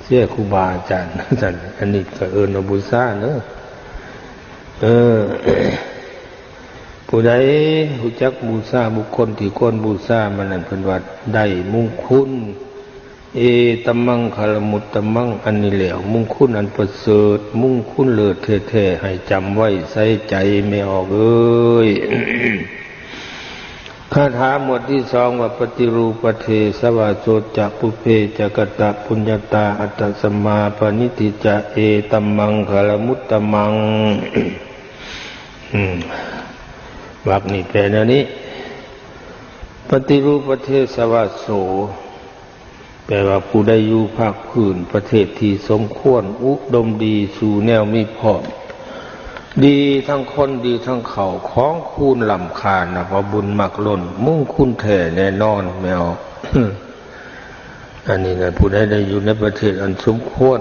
ເຊຍຄູບາອາຈານ ຊັ້ນ. ອັນນີ້ກໍເອີ້ນວ່າບູຊາເນາະ. ເອີ ຜູ້ໃດຮູ້ຈັກບູຊາບຸກຄົນທີ່ຄວນບູຊາມັນນັ້ນ ເພິ່ນວ່າໄດ້ມຸງຄຸນ ເອຕະມັງຄະລະມຸດຕະມັງ ອັນນີ້ແຫຼະ ມຸງຄຸນອັນປະເສີດ ມຸງຄຸນເລີດແທ້ໆ ໃຫ້ຈຳໄວ້ໃສ່ໃຈແມ່ອອກເອີຍ. ຄາຖາໝວດທີສອງວ່າ ປະຕິຮູປະເທສະວາໂສຈະ ປຸບເພຈະກະຕະປຸນຍະຕາ ອັດຕະສະມາປະນິທິຈະ ເອຕະມັງຄະລະມຸດຕະມັງ. ອືມ ວັກນີ້ແປແນວນີ້ ປະຕິຮູປະເທສະວາໂສ ແປວ່າຜູ້ໃດຢູ່ພາກພື້ນປະເທດທີ່ສົມຄວນ ອຸດົມດີສູ່ແນວມີພ້ອມ ດີທັງຄົນດີທັງເຂົ້າ ຂອງຄູນລ້ຳຄ່ານັບວ່າບຸນມັກລົ້ນ ມຸງຄຸນແທ້ແນ່ນອນແມ່ອອກ. ອັນນີ້ນະ ຜູ້ໃດໄດ້ຢູ່ໃນປະເທດອັນສົມຄວນ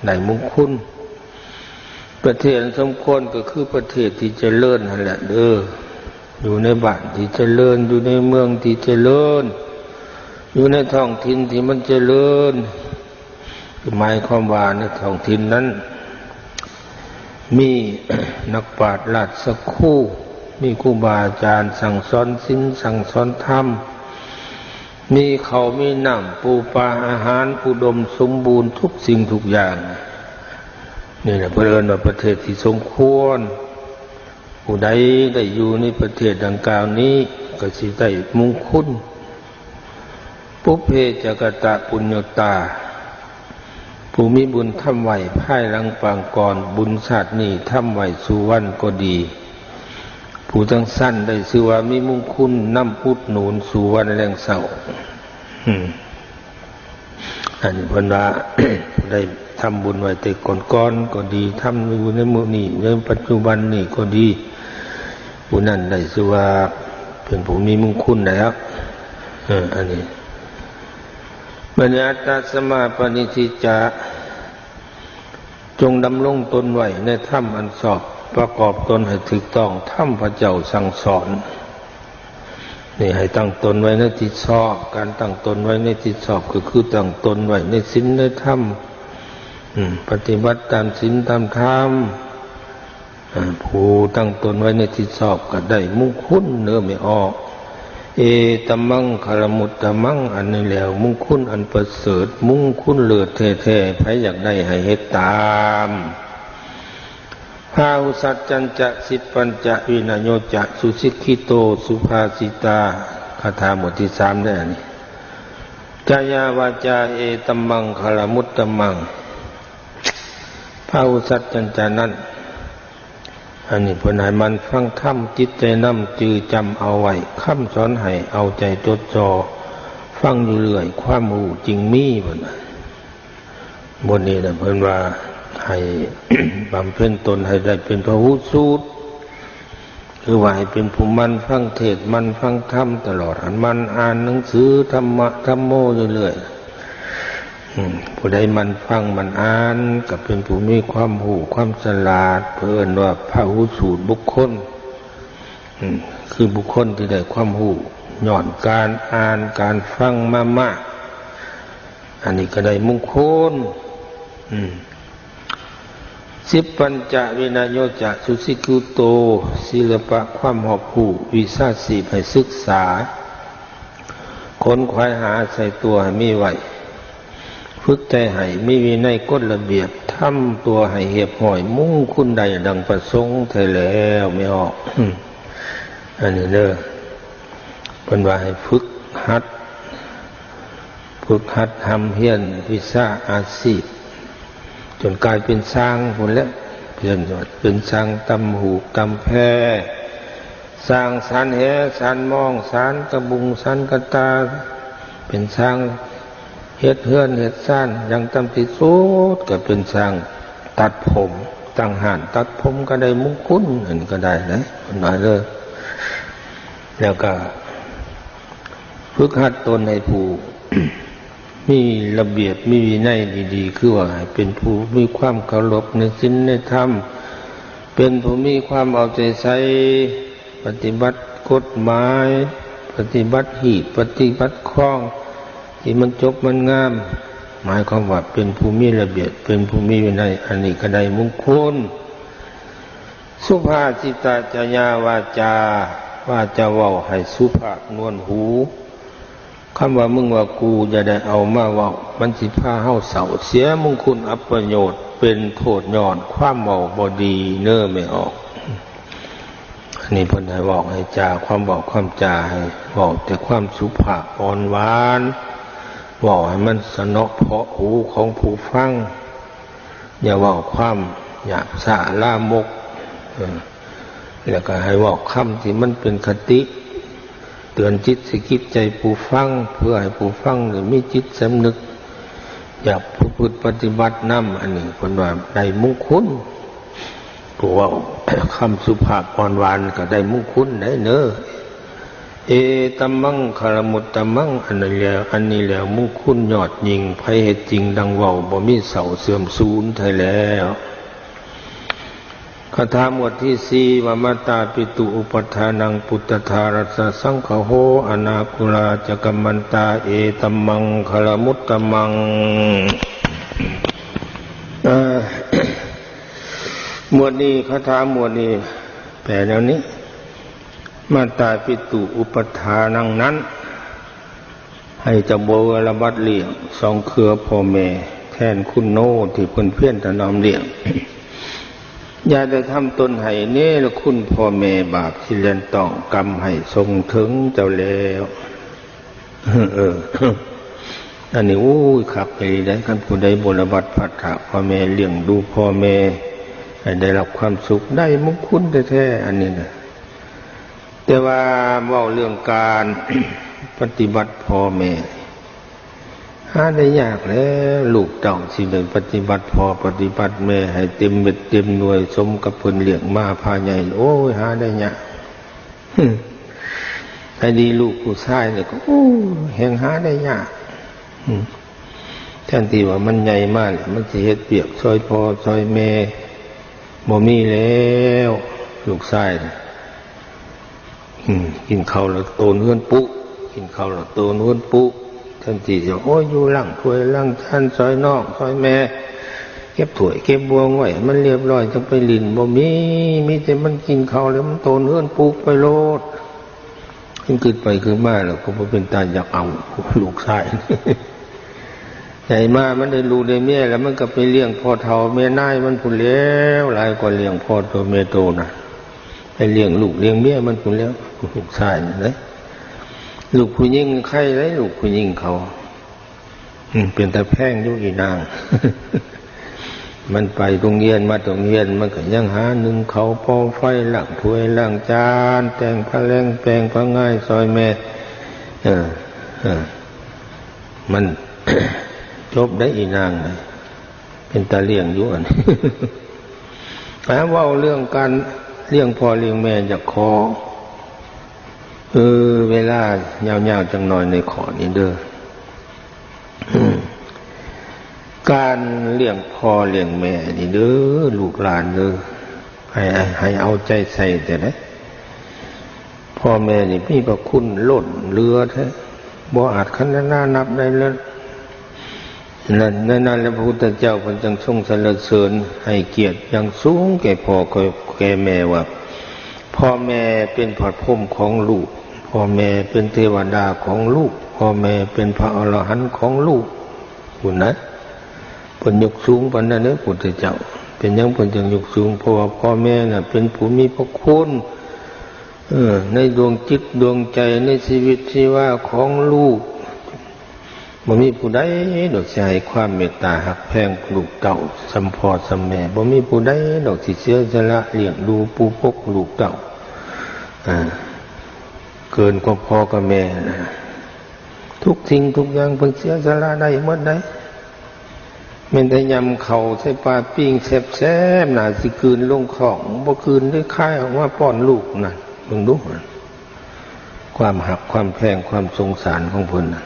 ໄດ້ມຸງຄຸນ ປະເທດອັນສົມຄວນກໍຄືປະເທດທີ່ຈະເລີນຫັ້ນແຫຼະເດີ ຢູ່ໃນບ້ານທີ່ຈະເລີນ ຢູ່ໃນເມືອງທີ່ຈະເລີນ ຢູ່ໃນທ້ອງຖິ່ນທີ່ມັນຈະເລີນ ຄືໝາຍຄວາມວ່າໃນທ້ອງຖິ່ນນັ້ນ ມີນັກປາດລາຊະຄູ ມີຄູບາອາຈານສັ່ງສອນສິນ ສັ່ງສອນທຳ ມີເຂົ້າມີນ້ຳ ປູປາອາຫານອຸດົມສົມບູນທຸກສິ່ງທຸກຢ່າງ. ນີ້ແຫຼະເພິ່ນເອີ້ນວ່າປະເທດທີ່ສົມຄວນ. ຜູ້ໃດໄດ້ຢູ່ໃນປະເທດດັ່ງກ່າວນີ້ ກໍຊິໄດ້ມຸງຄຸນ. ປຸບເພຈະກະຕະປຸນຍະຕາ ຜູ້ມີບຸນທຳໄວ້ພາຍຫຼັງປາງກ່ອນ ບຸນຊາດນີ້ທຳໄວ້ສູ່ວັນກໍດີ ຜູ້ຈັ່ງຊັ້ນໄດ້ຊື່ວ່າມີມຸງຄຸນນຳອຸດໜູນສູ່ວັນແລງເຊົ້າ. ອືມ ອັນນີ້ເພິ່ນວ່າ ຜູ້ໃດທຳບຸນໄວ້ແຕ່ກ່ອນໆກໍດີ ທຳຢູ່ໃນມື້ນີ້ ໃນປັດຈຸບັນນີ້ກໍດີ ຜູ້ນັ້ນໄດ້ຊື່ວ່າເປັນຜູ້ມີມຸງຄຸນແລ້ວ. ເອີ ອັນນີ້ ບັນຍາຕະສະມາປະນິທິຈະ ຈົ່ງດຳລົງຕົນໄວ້ໃນທຳອັນຊອບ ປະກອບຕົນໃຫ້ຖືກຕ້ອງ ທຳພະເຈົ້າສັ່ງສອນ. ນີ້ໃຫ້ຕັ້ງຕົນໄວ້ໃນທີ່ຊອບ. ການຕັ້ງຕົນໄວ້ໃນທີ່ຊອບ ກໍຄືຕັ້ງຕົນໄວ້ໃນສິນໃນທຳ ອາ ປະຕິບັດຕາມສິນຕາມທຳ. ອາ ຜູ້ຕັ້ງຕົນໄວ້ໃນທີ່ຊອບກໍໄດ້ມຸງຄຸນເດີແມ່ອອກ. ເອຕະມັງຄະລະມຸດຕະມັງ ອັນນີ້ແຫຼະມຸງຄຸນອັນປະເສີດ ມຸງຄຸນເລີດແທ້ໆ ໃຜຢາກໄດ້ໃຫ້ເຮັດຕາມ. ພາຫຸສັດຈັນຈະ ສິບປັນຈະ ວິນະໂຍຈະ ສຸສິກຂິໂຕ ສຸພາສິຕາ ຄາຖາໝວດທີສາມເດີອັນນີ້ ຈະຍາວາຈາ ເອຕະມັງຄະລະມຸດຕະມັງ. ພາຫຸສັດຈັນຈະນັ້ນ ອັນນີ້ເພິ່ນໃຫ້ໝັ່ນຟັງທຳ ຈິດໃຈນຳຈື່ຈຳເອົາໄວ້ ຄຳສອນໃຫ້ເອົາໃຈຈົດຈ່ອ ຟັງຢູ່ເລື້ອຍ ຄວາມຮູ້ຈຶ່ງມີ ເພິ່ນວ່າ. ບົດນີ້ນະ ເພິ່ນວ່າໃຫ້ບຳເພັນຕົນໃຫ້ໄດ້ເປັນພະຫຸສູດ ຄືວ່າໃຫ້ເປັນຜູ້ໝັ່ນຟັງເທດ ໝັ່ນຟັງທຳຕະຫຼອດ ໃຫ້ໝັ່ນອ່ານໜັງສືທຳມະທຳໂມຢູ່ເລື້ອຍ. ອືມ ຜູ້ໃດໝັ່ນຟັງໝັ່ນອ່ານ ກໍເປັນຜູ້ມີຄວາມຮູ້ຄວາມສະຫຼາດ ເພິ່ນວ່າພະຫຸສູດບຸກຄົນ ອືມ ຄືບຸກຄົນທີ່ໄດ້ຄວາມຮູ້ຍ້ອນການອ່ານການຟັງມາມາກ ອັນນີ້ກໍໄດ້ມຸງຄຸນ. ອືມ ສິບປັນຈະ ວິນະໂຍຈະ ສຸສິກຂິໂຕ ສິລະປະຄວາມຮອບຮູ້ ວິຊາຊີບໃຫ້ສຶກສາ. ຂົນຂວາຍຫາໃສ່ຕົວໃຫ້ມີໄວ້, ຝຶກໃຈໃຫ້ມີວິໄນກົດລະບຽບ, ທຳຕົວໃຫ້ຮຽບຮ້ອຍ, ມຸງຄຸນໄດ້ດັ່ງປະສົງແທ້ແລ້ວ ແມ່ອອກ. ອັນນີ້ເດີ ເພິ່ນວ່າໃຫ້ຝຶກຫັດ, ຝຶກຫັດຮ່ຳຮຽນວິຊາອາຊີບ ຈົນກາຍເປັນຊ່າງພຸ້ນແຫຼະ, ເປັນ ເປັນຊ່າງຕຳຫູກຕຳແພ, ຊ່າງສານແຫສານມອງ, ສານກະບຸງສານກະຕ່າ, ເປັນຊ່າງເຮັດເຮືອນເຮັດຊານ, ຢ່າງຕ່ຳທີ່ສຸດກໍເປັນຊ່າງຕັດຜົມ, ຕັ້ງຮ້ານຕັດຜົມກໍໄດ້ມຸງຄຸນ, ອັນນີ້ກໍໄດ້ນະ ເພິ່ນວ່າເດີ. ແລ້ວກໍຝຶກຫັດຕົນໃຫ້ຜູ້ ມີລະບຽບມີວິໄນດີໆ ຄືວ່າໃຫ້ເປັນຜູ້ມີຄວາມເຄົາລົບໃນສິນໃນທຳ, ເປັນຜູ້ມີຄວາມເອົາໃຈໃສ່, ປະຕິບັດກົດໝາຍ, ປະຕິບັດຮີດ, ປະຕິບັດຄອງທີ່ມັນຈົບມັນງາມ, ໝາຍຄວາມວ່າເປັນຜູ້ມີລະບຽບ, ເປັນຜູ້ມີວິໄນ, ອັນນີ້ກໍໄດ້ມຸງຄຸນ. ສຸພາສິຕາຈະຍາວາຈາ, ວາຈາເວົ້າໃຫ້ສຸພາບນວນຫູ. ຄຳວ່າມຶງວ່າກູຢ່າໄດ້ເອົາມາເວົ້າ, ມັນຊິພາເຮົາເສົ້າເສຍມຸງຄຸນອັບປະໂຫຍດ, ເປັນໂທດຍ້ອນຄວາມເວົ້າບໍ່ດີເນີແມ່ອອກ. ອັນນີ້ເພິ່ນໃຫ້ເວົ້າໃຫ້ຈາ, ຄວາມເວົ້າຄວາມຈາໃຫ້ເວົ້າແຕ່ຄວາມສຸພາບອ່ອນຫວານ, ເວົ້າໃຫ້ມັນສະເນາະເພາະຫູຂອງຜູ້ຟັງ. ຢ່າເວົ້າຄວາມຫຍາບຊ້າລາມົກ, ເອີ ແລ້ວກໍໃຫ້ເວົ້າຄຳທີ່ມັນເປັນຄະຕິ ເຕືອນຈິດສະກິດໃຈຜູ້ຟັງ, ເພື່ອໃຫ້ຜູ້ຟັງໄດ້ມີຈິດສຳນຶກ ຢາກປະພຶດປະຕິບັດນຳ. ອັນນີ້ເພິ່ນວ່າໄດ້ມຸງຄຸນ, ຜູ້ເວົ້າຄຳສຸພາບອ່ອນຫວານກໍໄດ້ມຸງຄຸນໄດ໋ເນີ. ເອຕັມມັງຄະລະມຸດຕະມັງ, ອັນນີ້ແຫຼະ ອັນນີ້ແຫຼະມຸງຄຸນຍອດຍິ່ງ, ໃຜເຮັດຈິງດັ່ງເວົ້າ ບໍ່ມີເສົ້າເສື່ອມສູນແທ້ແລ້ວ. ຄາຖາໝວດທີສີ່ວ່າ ມາຕາປິຕຸອຸປະທານັງ ປຸດຕະທາຣັດສະສັງຄະໂຫ ອະນາຄຸລາຈະກຳມັນຕາ ເອຕັມມັງຄະລະມຸດຕະມັງ. ເອີ ໝວດນີ້ ຄາຖາໝວດນີ້ແປແນວນີ້. ມາຕາປິຕຸອຸປະທານັງນັ້ນ ໃຫ້ເຈົ້າບໍວະລະບັດລ້ຽງສອງເຄືອພໍ່ແມ່ ແທນຄຸນໂນທີ່ເພິ່ນພຽນຖະໜອມລ້ຽງ. ຢ່າໄດ້ທຳຕົນໃຫ້ເນລະຄຸນພໍ່ແມ່ ບາບທີ່ແລ່ນຕ້ອງກຳໃຫ້ສົ່ງເຖິງເຈົ້າແລ້ວ. ເອີ ອັນນີ້ ໂອ້ຍ ຄັກອີ່ຫຼີໃດ໋. ຄັນຜູ້ໃດບໍວະລະບັດພັດຖະພໍ່ແມ່ ລ້ຽງດູພໍ່ແມ່ ໃຫ້ໄດ້ຮັບຄວາມສຸກ ໄດ້ມຸງຄຸນແທ້ໆ ອັນນີ້ນະ. ແຕ່ວ່າເວົ້າເລື່ອງການປະຕິບັດພໍ່ແມ່ ຫາໄດ້ຍາກແລ້ວ. ລູກເຕົ້າຊິໄດ້ປະຕິບັດພໍ່ປະຕິບັດແມ່ໃຫ້ເຕັມເມັດເຕັມໜ່ວຍ ສົມກັບເພິ່ນລ້ຽງມາພາໃຫຍ່ ໂອ້ຍ ຫາໄດ້ຍາກ. ໃຫ້ດີລູກຜູ້ຊາຍນີ້ກໍ ໂອ້ຍ ແຮ່ງຫາໄດ້ຍາກ. ແທນທີ່ວ່າມັນໃຫຍ່ມາແລ້ວ ມັນຊິເຮັດວຽກຊ່ອຍພໍ່ຊ່ອຍແມ່ ບໍ່ມີແລ້ວ ລູກຊາຍ. ອືມ ກິນເຂົ້າແລ້ວໂຕນເຮືອນປຸ, ກິນເຂົ້າແລ້ວໂຕນເຮືອນປຸ. ແທນທີ່ຈະ ໂອ້ຍ ຢູ່ລ້າງຖ້ວຍລ້າງຈານ ຊ່ອຍນ້ອງຊ່ອຍແມ່ ເກັບຖ້ວຍເກັບບ່ວງໄວ້ໃຫ້ມັນລຽບຮ້ອຍ ຈັ່ງໄປຫຼິ້ນ ບໍ່ມີ. ມີແຕ່ມັນກິນເຂົ້າແລ້ວ ມັນໂຕນເຮືອນປຸໄປໂລດ. ຄິດໄປຄິດມາແລ້ວກໍບໍ່ເປັນຕາຢາກເອົາລູກຊາຍ. ໃຫຍ່ມາມັນໄດ້ລູກໄດ້ເມຍແລ້ວ ມັນກໍໄປລ້ຽງພໍ່ເຖົ້າແມ່ນາຍມັນພຸ້ນແລ້ວ ຫຼາຍກວ່າລ້ຽງພໍ່ໂຕແມ່ໂຕນະ. ໄປລ້ຽງລູກລ້ຽງເມຍມັນພຸ້ນແລ້ວ ລູກຊາຍນີ້ເດ້. ລູກຜູ້ຍິງໃຄເດ້ ລູກຜູ້ຍິງເຂົາ. ອືມ ເປັນຕາແພງຢູ່ອີນາງ. ມັນໄປໂຮງຮຽນມາໂຮງຮຽນ ມັນກໍຍັງຫາໜຶ້ງເຂົ້າ ປໍ້ໄຟ ລ້າງຖ້ວຍລ້າງຈານ ແຕ່ງພະແລງແປງພະງ່າຍຊ່ອຍແມ່. ເອີ ເອີ ມັນຈົບໄດ້ອີນາງເດ້. ເປັນຕາລ້ຽງຢູ່ອັນນີ້. ຖ້າເວົ້າເລື່ອງການລ້ຽງພໍ່ລ້ຽງແມ່ ຢາກຂໍ ເອີ ເວລາຍາວໆຈັກໜ່ອຍໃນຂໍ້ນີ້ເດີ. ການລ້ຽງພໍ່ລ້ຽງແມ່ນີ້ເດີ ລູກຫຼານເດີ ໃຫ້ ໃຫ້ເອົາໃຈໃສ່ແຕ່ໃດ. ພໍ່ແມ່ນີ້ມີພະຄຸນລົ້ນເຫຼືອແທ້ ບໍ່ອາດຄະນະນານັບໄດ້ເລີຍ. ນັ້ນ ໃນນັ້ນແຫຼະ ພະພຸດທະເຈົ້າເພິ່ນຈຶ່ງຊົງສັນລະເສີນ ໃຫ້ກຽດຢ່າງສູງແກ່ພໍ່ແກ່ແມ່ວ່າ ພໍ່ແມ່ເປັນພະພົມຂອງລູກ, ພໍ່ແມ່ເປັນເທວະດາຂອງລູກ. ພໍ່ແມ່ເປັນພະອໍລະຫັນຂອງລູກພຸ້ນນະ. ເພິ່ນຍົກສູງປານນັ້ນເດ້ ພຸດທະເຈົ້າ. ເປັນຫຍັງເພິ່ນຈຶ່ງຍົກສູງ? ເພາະວ່າພໍ່ແມ່ນະເປັນຜູ້ມີພະຄຸນ ເອີ ໃນດວງຈິດດວງໃຈ ໃນຊີວິດຊີວາຂອງລູກ. ບໍ່ມີຜູ້ໃດດອກຊິໃຫ້ຄວາມເມດຕາຮັກແພງລູກເຕົ້າສ່ຳພໍ່ສ່ຳແມ່. ບໍ່ມີຜູ້ໃດດອກຊິເສຍສະຫຼະລ້ຽງດູປູປົກລູກເຕົ້າ ເກີນກວ່າພໍ່ກັບແມ່ນະ. ທຸກສິ່ງທຸກຢ່າງເພິ່ນເສຍສະຫຼະໄດ້ໝົດໃດ໋. ແມ່ນແຕ່ຍຳເຂົ້າໃສ່ປາປີ້ງແຊບໆ ໜ້າຊິກືນລົງທ້ອງ ບໍ່ກືນເດ້ ຄາຍອອກມາປ້ອນລູກນັ້ນ. ເບິ່ງດູ ຄວາມຮັກ ຄວາມແພງ ຄວາມສົງສານຂອງເພິ່ນນະ.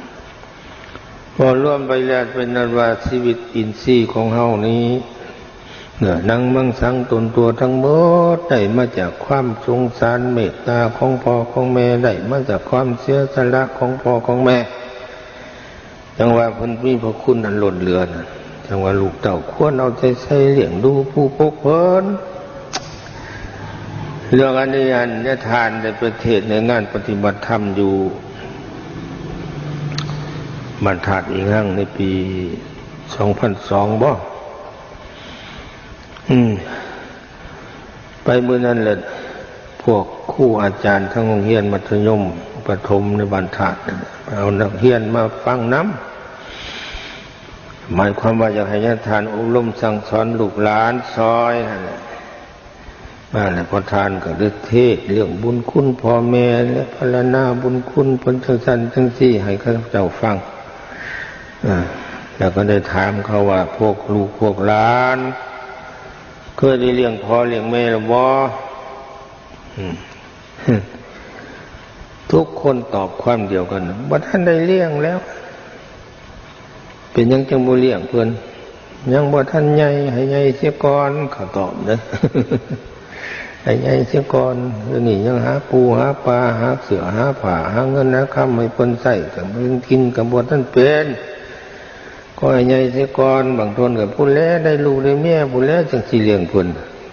ເວົ້າລວມໄປແລ້ວເປັນນັ້ນວ່າ ຊີວິດອິນຊີຂອງເຮົານີ້ ເນື້ອໜັງມັງສັງຕົນຕົວທັງໝົດ ໄດ້ມາຈາກຄວາມສົງສານເມດຕາຂອງພໍ່ຂອງແມ່ ໄດ້ມາຈາກຄວາມເສຍສະຫຼະຂອງພໍ່ຂອງແມ່. ຈັ່ງວ່າເພິ່ນມີພະຄຸນອັນລົ້ນເຫຼືອນະ, ຈັ່ງວ່າລູກເຕົ້າຄວນເອົາໃຈໃສ່ລ້ຽງດູປູປົກເພິ່ນ. ເລື່ອງອັນນີ້ ອັນຍາທ່ານໄດ້ໄປເທດໃນງານປະຕິບັດທຳຢູ່ບ້ານທາດອີງຮັງໃນປີສອງພັນສອງບໍ? ອືມ ໄປມື້ນັ້ນແຫຼະ ພວກຄູອາຈານທາງໂຮງຮຽນມັດທະຍົມປະຖົມໃນບ້ານທາດ ເອົານັກຮຽນມາຟັງນຳ, ໝາຍຄວາມວ່າຢາກໃຫ້ຍາທ່ານອົບຮົມສັ່ງສອນລູກຫຼານຊ່ອຍຫັ້ນແຫຼະ. ມາແລ້ວພໍ່ທ່ານກໍໄດ້ເທດເລື່ອງບຸນຄຸນພໍ່ແມ່ ແລະ ພັນລະນາບຸນຄຸນເພິ່ນຈັ່ງຊັ້ນຈັ່ງຊີ້ໃຫ້ເຂົາເຈົ້າຟັງ. ເອີ ແລ້ວກໍໄດ້ຖາມເຂົາວ່າ ພວກລູກພວກຫຼານ ເຄີຍໄດ້ລ້ຽງພໍ່ລ້ຽງແມ່ແລ້ວບໍ່? ອືມ ທຸກຄົນຕອບຄວາມດຽວກັນ ບໍ່ທັນໄດ້ລ້ຽງແລ້ວ. ເປັນຫຍັງຈຶ່ງບໍ່ລ້ຽງເພິ່ນ? ຍັງບໍ່ທັນໃຫຍ່ ໃຫ້ໃຫຍ່ເສຍກ່ອນ ເຂົາຕອບເດີ. ໃຫ້ໃຫຍ່ເສຍກ່ອນ ດຽວນີ້ຍັງຫາປູຫາປາ ຫາເສື້ອຫາຜ້າ ຫາເງິນຫາຄຳໃຫ້ເພິ່ນໃຊ້ ກັບເພິ່ນກິນກໍບໍ່ທັນເປັນ. ຂໍໃຫ້ໃຫຍ່ເສຍກ່ອນ ບາງຄົນກໍພຸ້ນແຫຼະ ໄດ້ລູກໄດ້ເມຍພຸ້ນແຫຼະ ຈັ່ງຊິລ້ຽງເພິ່ນ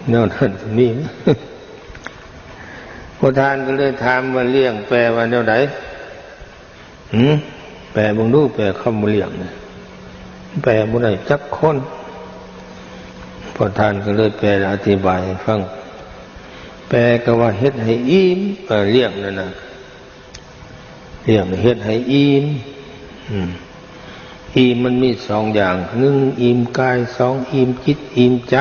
ແນວນັ້ນກໍມີ. ພໍ່ທ່ານກໍເລີຍຖາມວ່າ ລ້ຽງແປວ່າແນວໃດ? ຫື ແປເບິ່ງດູ ແປຄຳວ່າລ້ຽງນີ້ ແປບໍ່ໄດ້ຈັກຄົນ. ພໍ່ທ່ານກໍເລີຍແປ ແລະ ອະທິບາຍໃຫ້ຟັງ. ແປກໍວ່າເຮັດໃຫ້ອີ່ມ ເອີ ລ້ຽງນັ້ນນະ ລ້ຽງເຮັດໃຫ້ອີ່ມ. ອືມ ອີ່ມມັນມີສອງຢ່າງ ໜຶ່ງອີ່ມກາຍ ສອງອີ່ມຈິດອີ່ມໃຈ.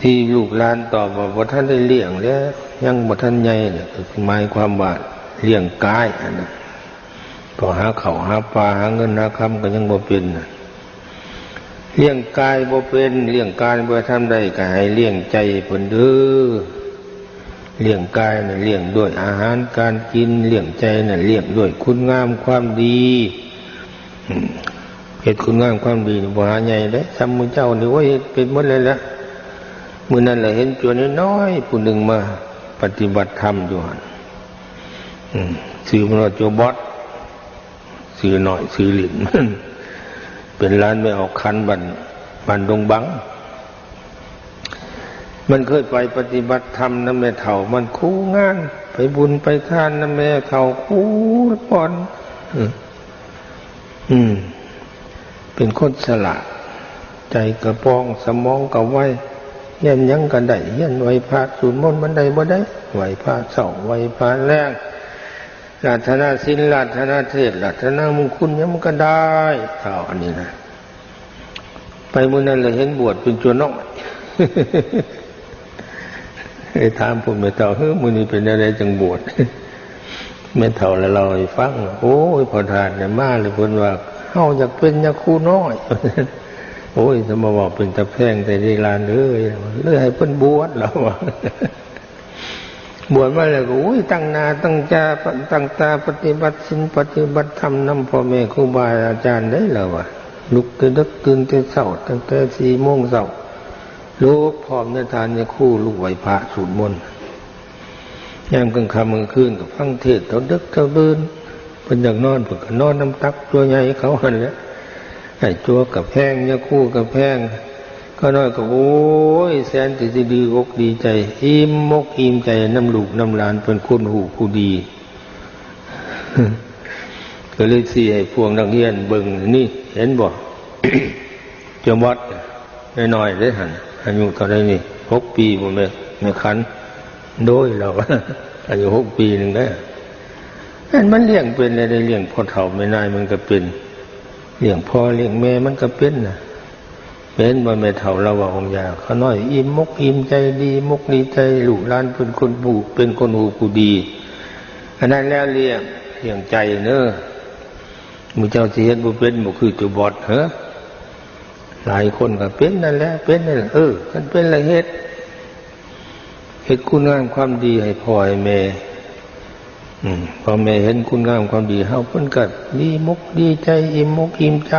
ທີ່ລູກຫຼານຕອບວ່າບໍ່ທັນໄດ້ລ້ຽງແລ້ວ ຍັງບໍ່ທັນໃຫຍ່ ກໍໝາຍຄວາມວ່າລ້ຽງກາຍຫັ້ນນະ ກໍຫາເຂົ້າຫາປາ ຫາເງິນຫາຄຳກໍຍັງບໍ່ເປັນນະ. ລ້ຽງກາຍບໍ່ເປັນ ລ້ຽງກາຍບໍ່ທັນໄດ້ ກໍໃຫ້ລ້ຽງໃຈເພິ່ນເດີ. ລ້ຽງກາຍນະລ້ຽງດ້ວຍອາຫານການກິນ, ລ້ຽງໃຈນະລ້ຽງດ້ວຍຄຸນງາມຄວາມດີ. ອືມ ເຮັດຄຸນງາມຄວາມດີນີ້ບໍ່ຫາໃຫຍ່ເດ້. ສ່ຳໝູ່ເຈົ້ານີ້ ໂອ້ຍ ເຮັດເປັນໝົດແລ້ວລະ. ມື້ນັ້ນລະເຫັນຈົວນ້ອຍໆ ຜູ້ໜຶ່ງມາປະຕິບັດທຳຢູ່ຫັ້ນ. ອືມ ຊື່ມັນວ່າຈົວບອດ. ຊື່ນ້ອຍຊື່ຫຼິ້ນ ເປັນຫຼານແມ່ອອກຂັນ ບ້ານ ບ້ານດົງບັງ. ມັນເຄີຍໄປປະຕິບັດທຳນຳແມ່ເຖົ້າມັນຄູ່ງານ, ໄປບຸນໄປທານນຳແມ່ເຖົ້າຄູ່ກ່ອນ. ອືມ ອືມ ເປັນຄົນສະຫຼາດ, ໃຈກະປ່ອງ ສະໝອງກະໄວ, ຮຽນຫຍັງກະໄດ້, ຮຽນໄຫວ້ພະສູດມົນມັນໄດ້ບໍ່ໄດ້, ໄຫວ້ພະເຊົ້າ ໄຫວ້ພະແລງ, ລາທະນາສິນ ລາທະນາເທດ ລາທະນາມຸງຄຸນຫຍັງມັນກໍໄດ້ ທ້າວອັນນີ້ນະ. ໄປມື້ນັ້ນລະເຫັນບວດເປັນຈົວນ້ອຍ ໄປຖາມພວກແມ່ເຖົ້າ ເຮີ ມື້ນີ້ເປັນແນວໃດຈັ່ງບວດ? ແມ່ເຖົ້າລະເລົ່າໃຫ້ຟັງ ໂອ້ຍ ພໍ່ທ່ານນະມາແລ້ວ ເພິ່ນວ່າ ເຮົາຢາກເປັນຍາຄູນ້ອຍ. ໂອ້ຍ ສະມາເວົ້າເປັນຕາແພງແທ້ເດຫຼານເອີຍ ເລີຍໃຫ້ເພິ່ນບວດ ລາວວ່າ. ບວດມາແລ້ວກໍ ໂອ້ຍ ຕັ້ງໜ້າຕັ້ງຈາ ຕັ້ງຕາປະຕິບັດສິນປະຕິບັດທຳນຳພໍ່ແມ່ຄູບາອາຈານເດ້ ລາວວ່າ. ລຸກແຕ່ເດິກ ຕື່ນແຕ່ເຊົ້າ ຕັ້ງແຕ່ສີ່ໂມງເຊົ້າ ລຸກພ້ອມຍາທ່ານຍາຄູ ລຸກໄຫວ້ພະສູດມົນ. ຍາມກາງຄ່ຳກາງຄືນກໍຟັງເທດເທົ່າເດິກເທົ່າດື່ນ. ເພິ່ນຢາກນອນ ເພິ່ນກໍນອນນຳຕັກຕົວໃຫຍ່ເຂົາຫັ້ນແຫຼະ. ໃຫ້ຕົວກະແພງ ຍາຄູກະແພງ. ຂ້ານ້ອຍກໍ ໂອ້ຍ ແສນທີ່ຊິດີອົກດີໃຈ, ອີ່ມອົກອີ່ມໃຈນຳລູກນຳຫຼານເປັນຄົນຮູ້ຜູ້ດີ. ກໍເລີຍຊີ້ໃຫ້ພວກນັກຮຽນເບິ່ງ, ນີ້ ເຫັນບໍ່? ເຈົ້າມອດນ້ອຍໆເດ້ຫັ້ນ, ອາຍຸເທົ່າໃດນີ້? ຫົກປີບໍ່ແມ່ນ ແມ່ຂັນ? ໂດຍ ລາວອາຍຸຫົກປີໜຶ່ງເດ້. ອັນມັນລ້ຽງເປັນແລ້ວເດ້, ລ້ຽງພໍ່ເຖົ້າແມ່ນາຍມັນກໍເປັນ, ລ້ຽງພໍ່ລ້ຽງແມ່ມັນກໍເປັນນະ. ເຫັນບໍ່ ແມ່ເຖົ້າລາວເວົ້າຂອງຢາ, ຂ້ານ້ອຍອີ່ມອົກອີ່ມໃຈ, ດີອົກດີໃຈ, ລູກຫຼານເປັນຄົນຮູ້, ເປັນຄົນຮູ້ຜູ້ດີ. ອັນນັ້ນແລ້ວລ້ຽງ, ລ້ຽງໃຈເນີ. ໝູ່ເຈົ້າຊິເຮັດບໍ່ເປັນ, ບໍ່ຄືເຈົ້າບອດເຫີ? ຫຼາຍຄົນກໍເປັນນັ້ນແຫຼະ, ເປັນນັ້ນແຫຼະ. ເອີ ຄັນເປັນແລ້ວເຮັດ, ເຮັດຄຸນງາມຄວາມດີໃຫ້ພໍ່ໃຫ້ແມ່. ອືມ ພໍ່ແມ່ເຫັນຄຸນງາມຄວາມດີເຮົາ, ເພິ່ນກໍດີອົກດີໃຈ, ອີ່ມອົກອີ່ມໃຈ.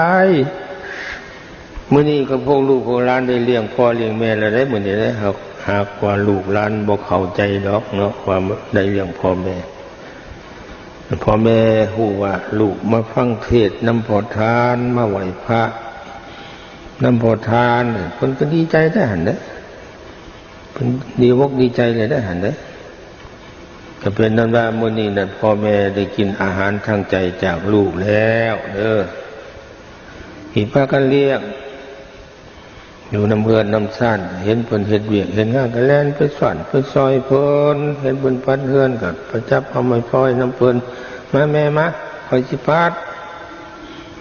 ມື້ນີ້ກໍພວກລູກພວກຫຼານໄດ້ລ້ຽງພໍ່ລ້ຽງແມ່ແລ້ວເດ້ ມື້ນີ້ເດ້. ຫາກວ່າລູກຫຼານບໍ່ເຂົ້າໃຈດອກເນາະ ວ່າໄດ້ລ້ຽງພໍ່ແມ່. ພໍ່ແມ່ຮູ້ວ່າລູກມາຟັງເທດນຳພໍ່ທ່ານ, ມາໄຫວ້ພະນຳພໍ່ທ່ານ, ເພິ່ນກໍດີໃຈແທ້ຫັ້ນເດ້. ເພິ່ນດີອົກດີໃຈແລ້ວເດ້ຫັ້ນເດ້. ກໍເປັນນັ້ນວ່າ ມື້ນີ້ນັ້ນ ພໍ່ແມ່ໄດ້ກິນອາຫານທາງໃຈຈາກລູກແລ້ວເດີ. ທີ່ພາກັນລ້ຽງຢູ່ນຳເຮືອນນຳຊານ, ເຫັນເພິ່ນເຮັດວຽກເຮັດງານ ກໍແລ່ນໄປຊ່ອນໄປຊ່ອຍເພິ່ນ, ເຫັນເພິ່ນປັດເຮືອນ ກໍໄປຈັບເອົາໄມ້ຟອຍນຳເພິ່ນ. ມາແມ່ມາ, ຂ້ອຍຊິປັດ.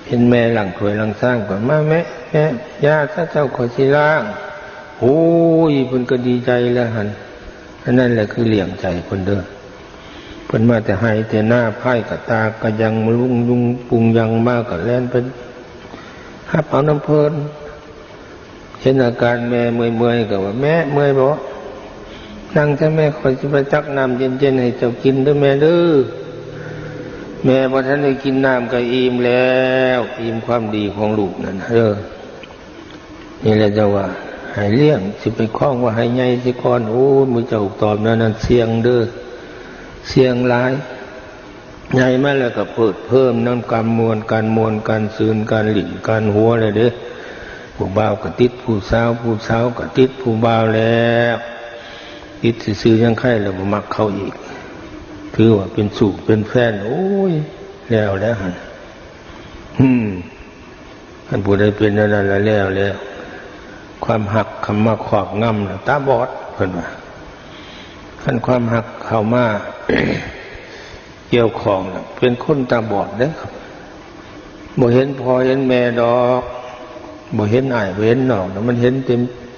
ເຫັນແມ່ລ້າງຖ້ວຍລ້າງຊາມ ກໍມາແມ່, ແມ່, ຢ່າຊະເຈົ້າ, ຂ້ອຍຊິລ້າງ. ໂອ້ຍ ເພິ່ນກໍດີໃຈແລ້ວຫັ້ນ. ອັນນັ້ນແຫຼະຄືລ້ຽງໃຈເພິ່ນເດີ. ເພິ່ນມາແຕ່ໄຮ່ແຕ່ນາ, ພາຍກະຕາກະຍັງມາລຸງຍຸງປຸງຍັງມາ, ກໍແລ່ນໄປຮັບເອົານຳເພິ່ນ. ເຫັນອາການແມ່ເມື່ອຍໆ ກໍວ່າ ແມ່ເມື່ອຍບໍ່? ນັ່ງຊະແມ່, ຂ້ອຍຊິໄປຕັກນ້ຳເຢັນໆໃຫ້ເຈົ້າກິນເດີແມ່ເດີ. ແມ່ບໍ່ທັນໄດ້ກິນນ້ຳກໍອີ່ມແລ້ວ, ອີ່ມຄວາມດີຂອງລູກນັ້ນເດີ. ນີ້ແຫຼະເຈົ້າວ່າໃຫ້ລ້ຽງ, ຊິໄປຄອງວ່າໃຫ້ໃຫຍ່ເສຍກ່ອນ. ໂອ້ຍ ໝູ່ເຈົ້າຕອບແນວນັ້ນ ສ່ຽງເດີ, ສ່ຽງຫຼາຍ. ໃຫຍ່ມາແລ້ວກໍເພີດເພີມນຳການມ່ວນ, ການມ່ວນ, ການຊື່ນ, ການຫຼິ້ນ, ການຫົວແລ້ວເດ້. ຜູ້ບ່າວກໍຕິດຜູ້ສາວ, ຜູ້ສາວກໍຕິດຜູ້ບ່າວແລ້ວ. ຕິດຊື່ໆ ຍັງໄຄແລ້ວບໍ່ມັກເຂົາອີກ, ຖືວ່າເປັນຊູ້ເປັນແຟນ. ໂອ້ຍ ແລ້ວແລ້ວຫັ້ນ. ອືມ ຄັນຜູ້ໃດເປັນແນວນັ້ນລະແລ້ວແລ້ວ. ຄວາມຮັກຄຳມາຄອບງຳລະຕາບອດ ເພິ່ນວ່າ. ຄັນຄວາມຮັກເຂົ້າມາກ່ຽວຂ້ອງລະເປັນຄົນຕາບອດເດ້. ບໍ່ເຫັນພໍ່ເຫັນແມ່ດອກ, ບໍ່ເຫັນອ້າຍບໍ່ເຫັນນ້ອງ, ມັນເຫັນແຕ່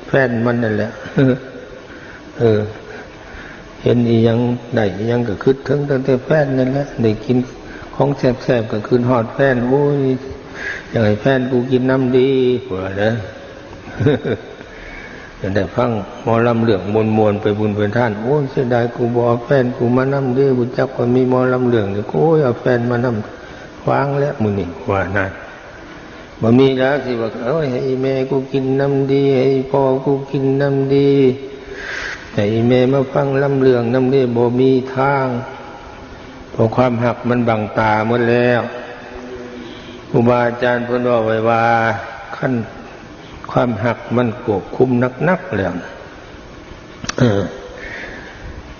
ແຟນມັນນັ້ນແຫຼະ. ເອີ ເຫັນອີ່ຫຍັງ ໄດ້ອີ່ຫຍັງກໍຄິດເຖິງຕັ້ງແຕ່ແຟນນັ້ນແຫຼະ, ໄດ້ກິນຂອງແຊບໆກໍຄິດຮອດແຟນ. ໂອ້ຍ ຢາກໃຫ້ແຟນກູກິນນຳດີ ວ່າແຫຼະ. ໄດ້ຟັງໝໍລຳເລື່ອງມ່ວນໆ ໄປບຸນໄປທານ, ໂອ້ຍ ເສຍດາຍກູບໍ່ເອົາແຟນກູມານຳເດ້, ຮູ້ຈັກວ່າມີໝໍລຳເລື່ອງນີ້ ໂອ້ຍ ເອົາແຟນມານຳ ຫວ່າງແລ້ວມື້ນີ້ ວ່ານັ້ນ. ບໍ່ມີແລ້ວຊິວ່າ ໂອ້ຍ ໃຫ້ອີ່ແມ່ກູກິນນຳດີ, ໃຫ້ອີ່ພໍ່ກູກິນນຳດີ, ໃຫ້ອີ່ແມ່ມາຟັງລຳເລື່ອງນຳເດ້, ບໍ່ມີທາງ. ເພາະຄວາມຮັກມັນບັງຕາໝົດແລ້ວ. ຄູບາອາຈານເພິ່ນເວົ້າໄວ້ວ່າ ຄັນຄວາມຮັກມັນຄວບຄຸມໜັກໆແລ້ວ ເອີ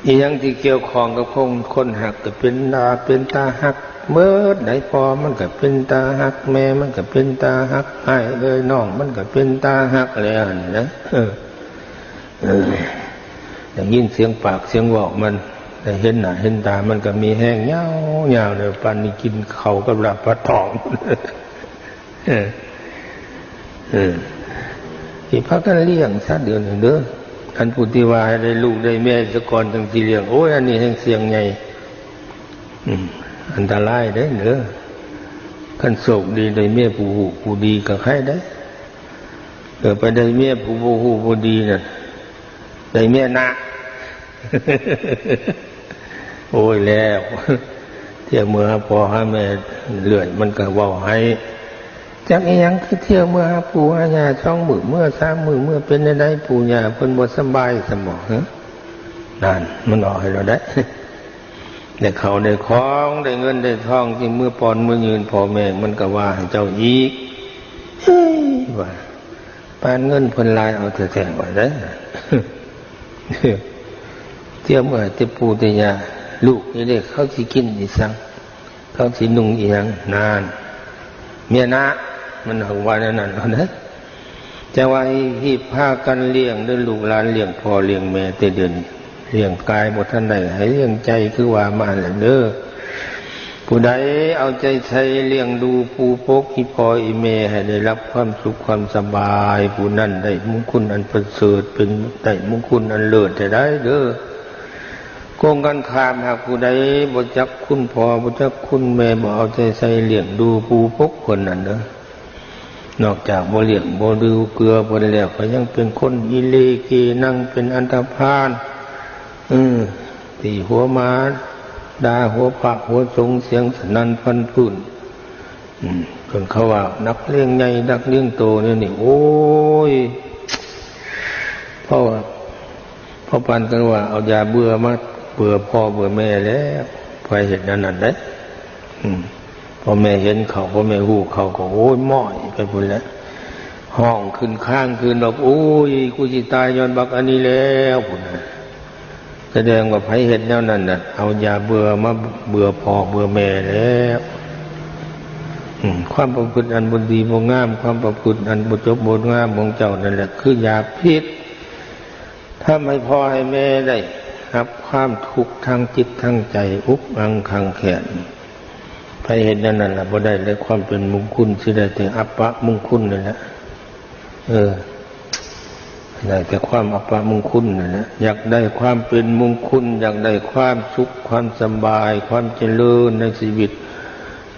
ອີ່ຫຍັງທີ່ກ່ຽວຂ້ອງກັບຄົນ ຄົນຮັກກໍເປັນຕາ ເປັນຕາຮັກເໝິດໃດ໋. ພໍ່ມັນກໍເປັນຕາຮັກ, ແມ່ມັນກໍເປັນຕາຮັກ, ອ້າຍເອີຍ ນ້ອງມັນກໍເປັນຕາຮັກແລ້ວນີ້ນະ. ເອີ ເອີ ໄດ້ຍິນສຽງປາກສຽງເວົ້າມັນ, ໄດ້ເຫັນໜ້າເຫັນຕາມັນກໍມີແຮງຍາວໆ ແລ້ວປານນີ້ກິນເຂົ້າກັບລາບປາທອງ. ເອີ ເອີ ຊິພາກັນລ້ຽງຊະດຽວນີ້ເດີ. ອັນຜູ້ທີ່ວ່າໃຫ້ໄດ້ລູກໄດ້ເມຍຊະກ່ອນຈັ່ງຊິລ້ຽງ, ໂອ້ຍ ອັນນີ້ແຮງສ່ຽງໃຫຍ່. ອືມ ອັນຕະລາຍເດ້ເດີ. ຄັນໂຊກດີໄດ້ເມຍຜູ້ຮູ້ຜູ້ດີກໍໄຄເດ້. ເອີ ໄປໄດ້ເມຍຜູ້ບໍ່ຮູ້ບໍ່ດີນັ້ນ ໄດ້ເມຍນະ. ໂອ້ຍ ແລ້ວ ທ່ຽວເມືອຫາພໍ່ຫາແມ່ເລື້ອຍ ມັນກໍເວົ້າໃຫ້ ຈັກອີ່ຫຍັງ ຄືທ່ຽວເມືອຫາປູ່ຫາຍ່າສອງມື້ ເມືອສາມມື້ ເມືອເປັນແນວໃດ ປູ່ຍ່າເພິ່ນບໍ່ສະບາຍຊັ້ນບໍ? ຫັ້ນ ນັ້ນ ມັນອອກໃຫ້ແລ້ວໄດ໋. ໄດ້ເຂົ້າໄດ້ຂອງ ໄດ້ເງິນໄດ້ທອງ ຊິເມືອປ້ອນເມືອຍື່ນພໍ່ແມ່ ມັນກໍວ່າໃຫ້ເຈົ້າອີກ. ເອີຍ ວ່າ ໄປ ປານເງິນເພິ່ນຫຼາຍເອົາແທ້ໆວ່າໄດ໋. ຕຽມເອົາແຕ່ປູ່ແຕ່ຍ່າ ລູກນີ້ເດ້ ເຂົາຊິກິນອີ່ສັງ ເຂົາຊິນຸ່ງອີ່ຫຍັງ ນັ້ນ ເມຍນະ ມັນເວົ້າແນວນັ້ນເນາະ. ຈັ່ງວ່າໃຫ້ຮີບພາກັນລ້ຽງເດີລູກຫຼານ ລ້ຽງພໍ່ລ້ຽງແມ່ແຕ່ດຽວນີ້ ລ້ຽງກາຍບໍ່ທັນໄດ້ ໃຫ້ລ້ຽງໃຈຄືວ່າມາແລ້ວເດີ. ຜູ້ໃດເອົາໃຈໃສ່ລ້ຽງດູປູປົກອີ່ພໍ່ອີ່ແມ່ໃຫ້ໄດ້ຮັບຄວາມສຸກຄວາມສະບາຍ ຜູ້ນັ້ນໄດ້ມຸງຄຸນອັນປະເສີດ ເປັນ ໄດ້ມຸງຄຸນອັນເລີດແທ້ໄດ໋ເດີ. ກົງກັນຂ້າມ ຫາກຜູ້ໃດບໍ່ຈັກຄຸນພໍ່ ບໍ່ຈັກຄຸນແມ່ ບໍ່ເອົາໃຈໃສ່ລ້ຽງດູປູປົກເພິ່ນນັ້ນເດີ ນອກຈາກບໍ່ລ້ຽງບໍ່ດູເກືອເພິ່ນແລ້ວ ກໍຍັງເປັນຄົນອີ່ເລເກນັງ ເປັນອັນທະພານ ເອີ ຕີຫົວໝາ ດ່າຫົວພະຫົວສົງ ສຽງສະໜັ່ນພັນຟື້ນ. ອືມ ເພິ່ນເຂົາວ່ານັກລ້ຽງໃຫຍ່ນັກລ້ຽງໂຕແນວນີ້ ໂອ້ຍ ເພາະວ່າ ພໍປານກັນວ່າເອົາຢາເບື່ອມາເບື່ອພໍ່ເບື່ອແມ່ແລ້ວ ໃຜເຮັດແນວນັ້ນໄດ໋. ອືມ ພໍ່ແມ່ເຫັນເຂົາ ພໍ່ແມ່ຮູ້ເຂົາກໍ ໂອ້ຍ ມ້ອຍໄປພຸ້ນແຫຼະ ຮ້ອງຂຶ້ນຄ້າງຄືນວ່າ ໂອ້ຍ ກູຊິຕາຍຍ້ອນບັກອັນນີ້ແລ້ວ ພຸ້ນນະ. ສະແດງວ່າໃຜເຮັດແນວນັ້ນນະ ເອົາຢາເບື່ອມາເບື່ອພໍ່ເບື່ອແມ່ແລ້ວ. ອືມ ຄວາມປະພຶດອັນບໍ່ດີບໍ່ງາມ ຄວາມປະພຶດອັນບໍ່ຈົບບໍ່ງາມຂອງເຈົ້ານັ້ນແຫຼະ ຄືຢາພິດ ທຳໃຫ້ພໍ່ໃຫ້ແມ່ໄດ້ຮັບຄວາມທຸກທາງຈິດທາງໃຈ ອຸກອັ່ງຄັງແຄ້ນ. ໃຜເຮັດແນວນັ້ນລະ ບໍ່ໄດ້ເລີຍຄວາມເປັນມຸງຄຸນ ຊິໄດ້ແຕ່ອັບປະມຸງຄຸນນັ້ນແຫຼະ. ເອີ ໄດ້ແຕ່ຄວາມອັບປະມຸງຄຸນນັ້ນແຫຼະ. ຢາກໄດ້ຄວາມເປັນມຸງຄຸນ ຢາກໄດ້ຄວາມສຸກຄວາມສະບາຍ ຄວາມຈະເລີນໃນຊີວິດ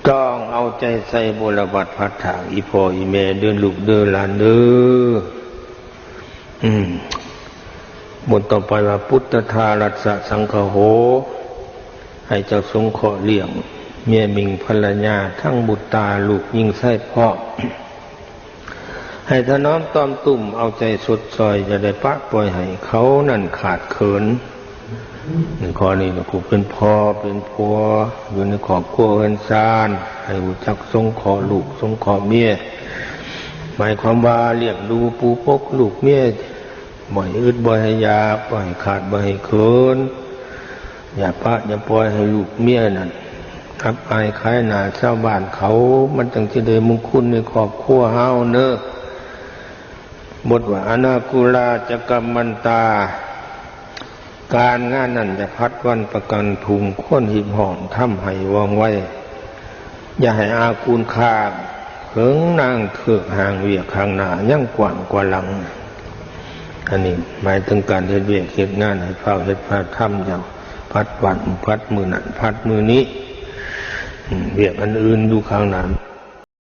ຕ້ອງເອົາໃຈໃສ່ບົວລະບັດພັດຖາກ ອີ່ພໍ່ອີ່ແມ່ເດີ ລູກເດີ ຫຼານເດີ. ອືມ ບົດຕໍ່ໄປວ່າ ປຸດຕະທາຣັດສະສັງຄະໂຫ ໃຫ້ເຈົ້າສົງເຄາະລ້ຽງເມຍມິ່ງພັນລະຍາ ທັງບຸດຕາລູກຍິງຊາຍພ້ອມ ໃຫ້ຖະໜອມຕ້ອມຕຸ້ມເອົາໃຈຊົດຊ່ອຍ ຢ່າໄດ້ປະປ່ອຍໃຫ້ເຂົານັ້ນຂາດເຂີນ. ໃນຂໍ້ນີ້ນະ ຜູ້ເປັນພໍ່ເປັນຜົວຢູ່ໃນຄອບຄົວເຮືອນຊານ ໃຫ້ຮູ້ຈັກສົງເຄາະລູກສົງເຄາະເມຍ ໝາຍຄວາມວ່າລ້ຽງດູປູປົກລູກເມຍ ບໍ່ໃຫ້ອຶດບໍ່ໃຫ້ຢາກ ບໍ່ໃຫ້ຂາດບໍ່ໃຫ້ເຂີນ. ຢ່າປະຢ່າປ່ອຍໃຫ້ລູກເມຍນັ້ນອັບອາຍຂາຍໜ້າຊາວບ້ານເຂົາ ມັນຈັ່ງຊິໄດ້ມຸງຄຸນໃນຄອບຄົວເຮົາເນີ. ບົດວ່າ ອະນາກຸລາຈະກຳມັນຕາ ການງານນັ້ນຢ່າຜັດວັນປະກັນທຸ່ງ ຄວນຮີບຮ້ອນທຳໃຫ້ວ່ອງໄວ ຢ່າໃຫ້ອາກູນຄ້າງ ເຫິງນາງເທີກຫ່າງ ວຽກຂ້າງໜ້າຍັງກວ້າງກວ່າຫຼັງ. ອັນນີ້ໝາຍເຖິງການເຮັດວຽກເຮັດງານ ໃຫ້ຟ້າວເຮັດຟ້າວທຳ ຢ່າຜັດວັນຜັດມື້ນັ້ນຜັດມື້ນີ້ ອືມ ວຽກອັນອື່ນຢູ່ຂ້າງໜ້າ